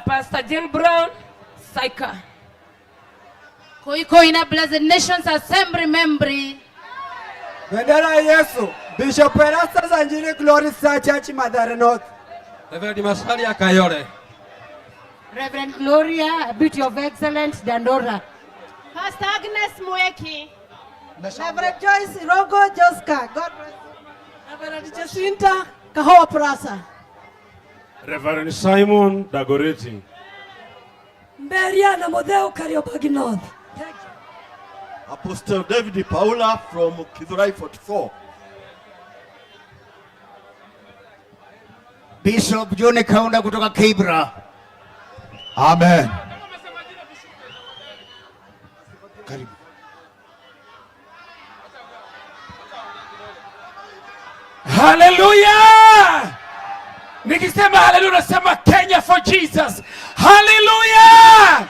Pastor Jane Brown, Saika.
Koikoina Blessed Nations Assembly Membri.
Bendera ya Yesu. Bishop Erastus Anjili Glory Star Church, Mathare North.
Reverend Masalia Kayole.
Reverend Gloria, Beauty of Excellence, Dandora.
Pastor Agnes Mweki.
Reverend Joyce Rogo Joska. God bless. Reverend Jacinta Kahoa Prasa.
Reverend Simon Dagoretti.
Mberia na Modeo Kariobangi North.
Apostle David Paula from Githurai 44.
Bishop John Kaunda kutoka Kibra.
Amen. Karibu.
Hallelujah! Nikisema haleluya nasema Kenya for Jesus. Hallelujah!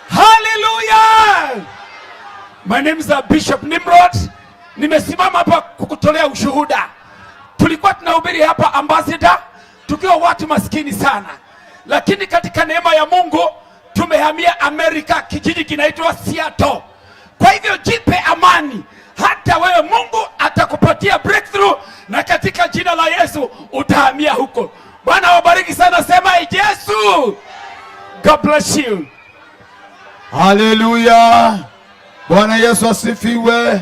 Hallelujah! My name is Bishop Nimrod. Nimesimama hapa kukutolea ushuhuda. Tulikuwa tunahubiri hapa Ambassador tukiwa watu maskini sana, lakini katika neema ya Mungu tumehamia Amerika, kijiji kinaitwa Seattle. Kwa hivyo jipe amani, hata wewe Mungu atakupatia breakthrough, na katika jina la Yesu utahamia huko. Bwana wabariki sana, sema Yesu. God bless you.
Haleluya. Bwana Yesu asifiwe.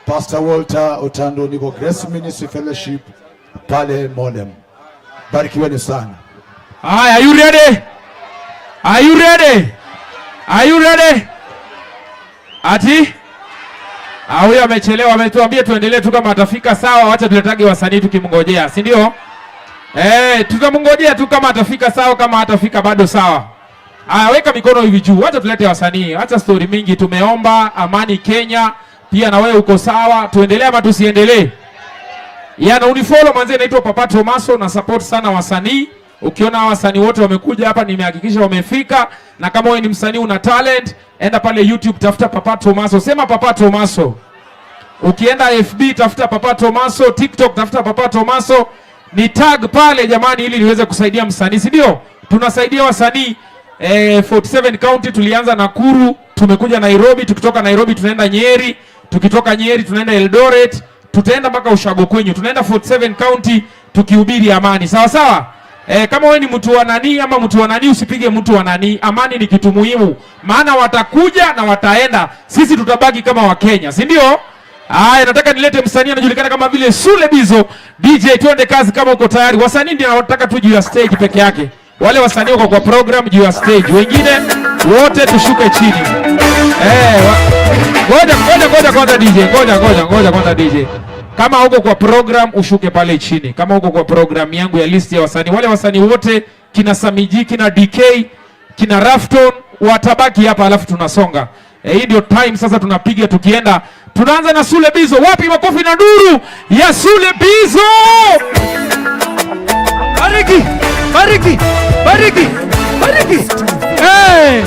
Pastor Walter Otando, niko Grace Ministry Fellowship pale Molem. Barikiweni sana.
Haya, are you ready? Are you ready? Are you ready? Ati? Ah, huyo amechelewa, ametuambia tuendelee tu kama atafika sawa, wacha tuletage wasanii tukimngojea, si ndio? Tutamngojea tu kama atafika sawa, kama hatafika bado sawa. Aya, weka mikono hivi juu, wacha tulete wasanii, acha story mingi. Tumeomba amani Kenya, pia na wewe uko sawa, tuendelee ama tusiendelee? Na unifollow manze, naitwa Papa Tomaso na support sana wasanii. Ukiona hawa wasanii wote wamekuja hapa, nimehakikisha wamefika. Na kama wewe ni msanii una talent, enda pale YouTube tafuta Papa Tomaso, sema Papa Tomaso. Ukienda FB tafuta Papa Tomaso, TikTok tafuta Papa Tomaso. Ni tag pale jamani, ili niweze kusaidia msanii, si ndio? Tunasaidia wasanii 47 county. Tulianza Nakuru, tumekuja Nairobi, tukitoka Nairobi tunaenda Nyeri, tukitoka Nyeri tunaenda Eldoret, tutaenda mpaka ushago kwenyu, tunaenda 47 county tukihubiri amani, sawa sawa. Kama wewe ni mtu wa nani ama mtu wa nani, usipige mtu wa nani. Amani ni kitu muhimu, maana watakuja na wataenda, sisi tutabaki kama Wakenya, si ndio? Aya, nataka nilete msanii anajulikana kama vile Sule Bizo. DJ, twende kazi kama uko tayari. Wasanii ndio nataka tu juu ya stage peke yake. Wale wasanii wako kwa program juu ya stage, wengine wote tushuke chini. Ngoja ngoja ngoja kwanza DJ, ngoja ngoja ngoja kwanza DJ. Kama uko kwa program ushuke pale chini. Kama uko kwa program yangu ya list ya wasanii, wale wasanii wote kina Samiji, kina DK, kina Rafton watabaki hapa, alafu tunasonga. Hii ndio time sasa tunapiga tukienda. Tunaanza na Sule Bizo. Wapi makofi na nduru ya Sule Bizo?
Bariki, bariki, bariki, bariki. Hey!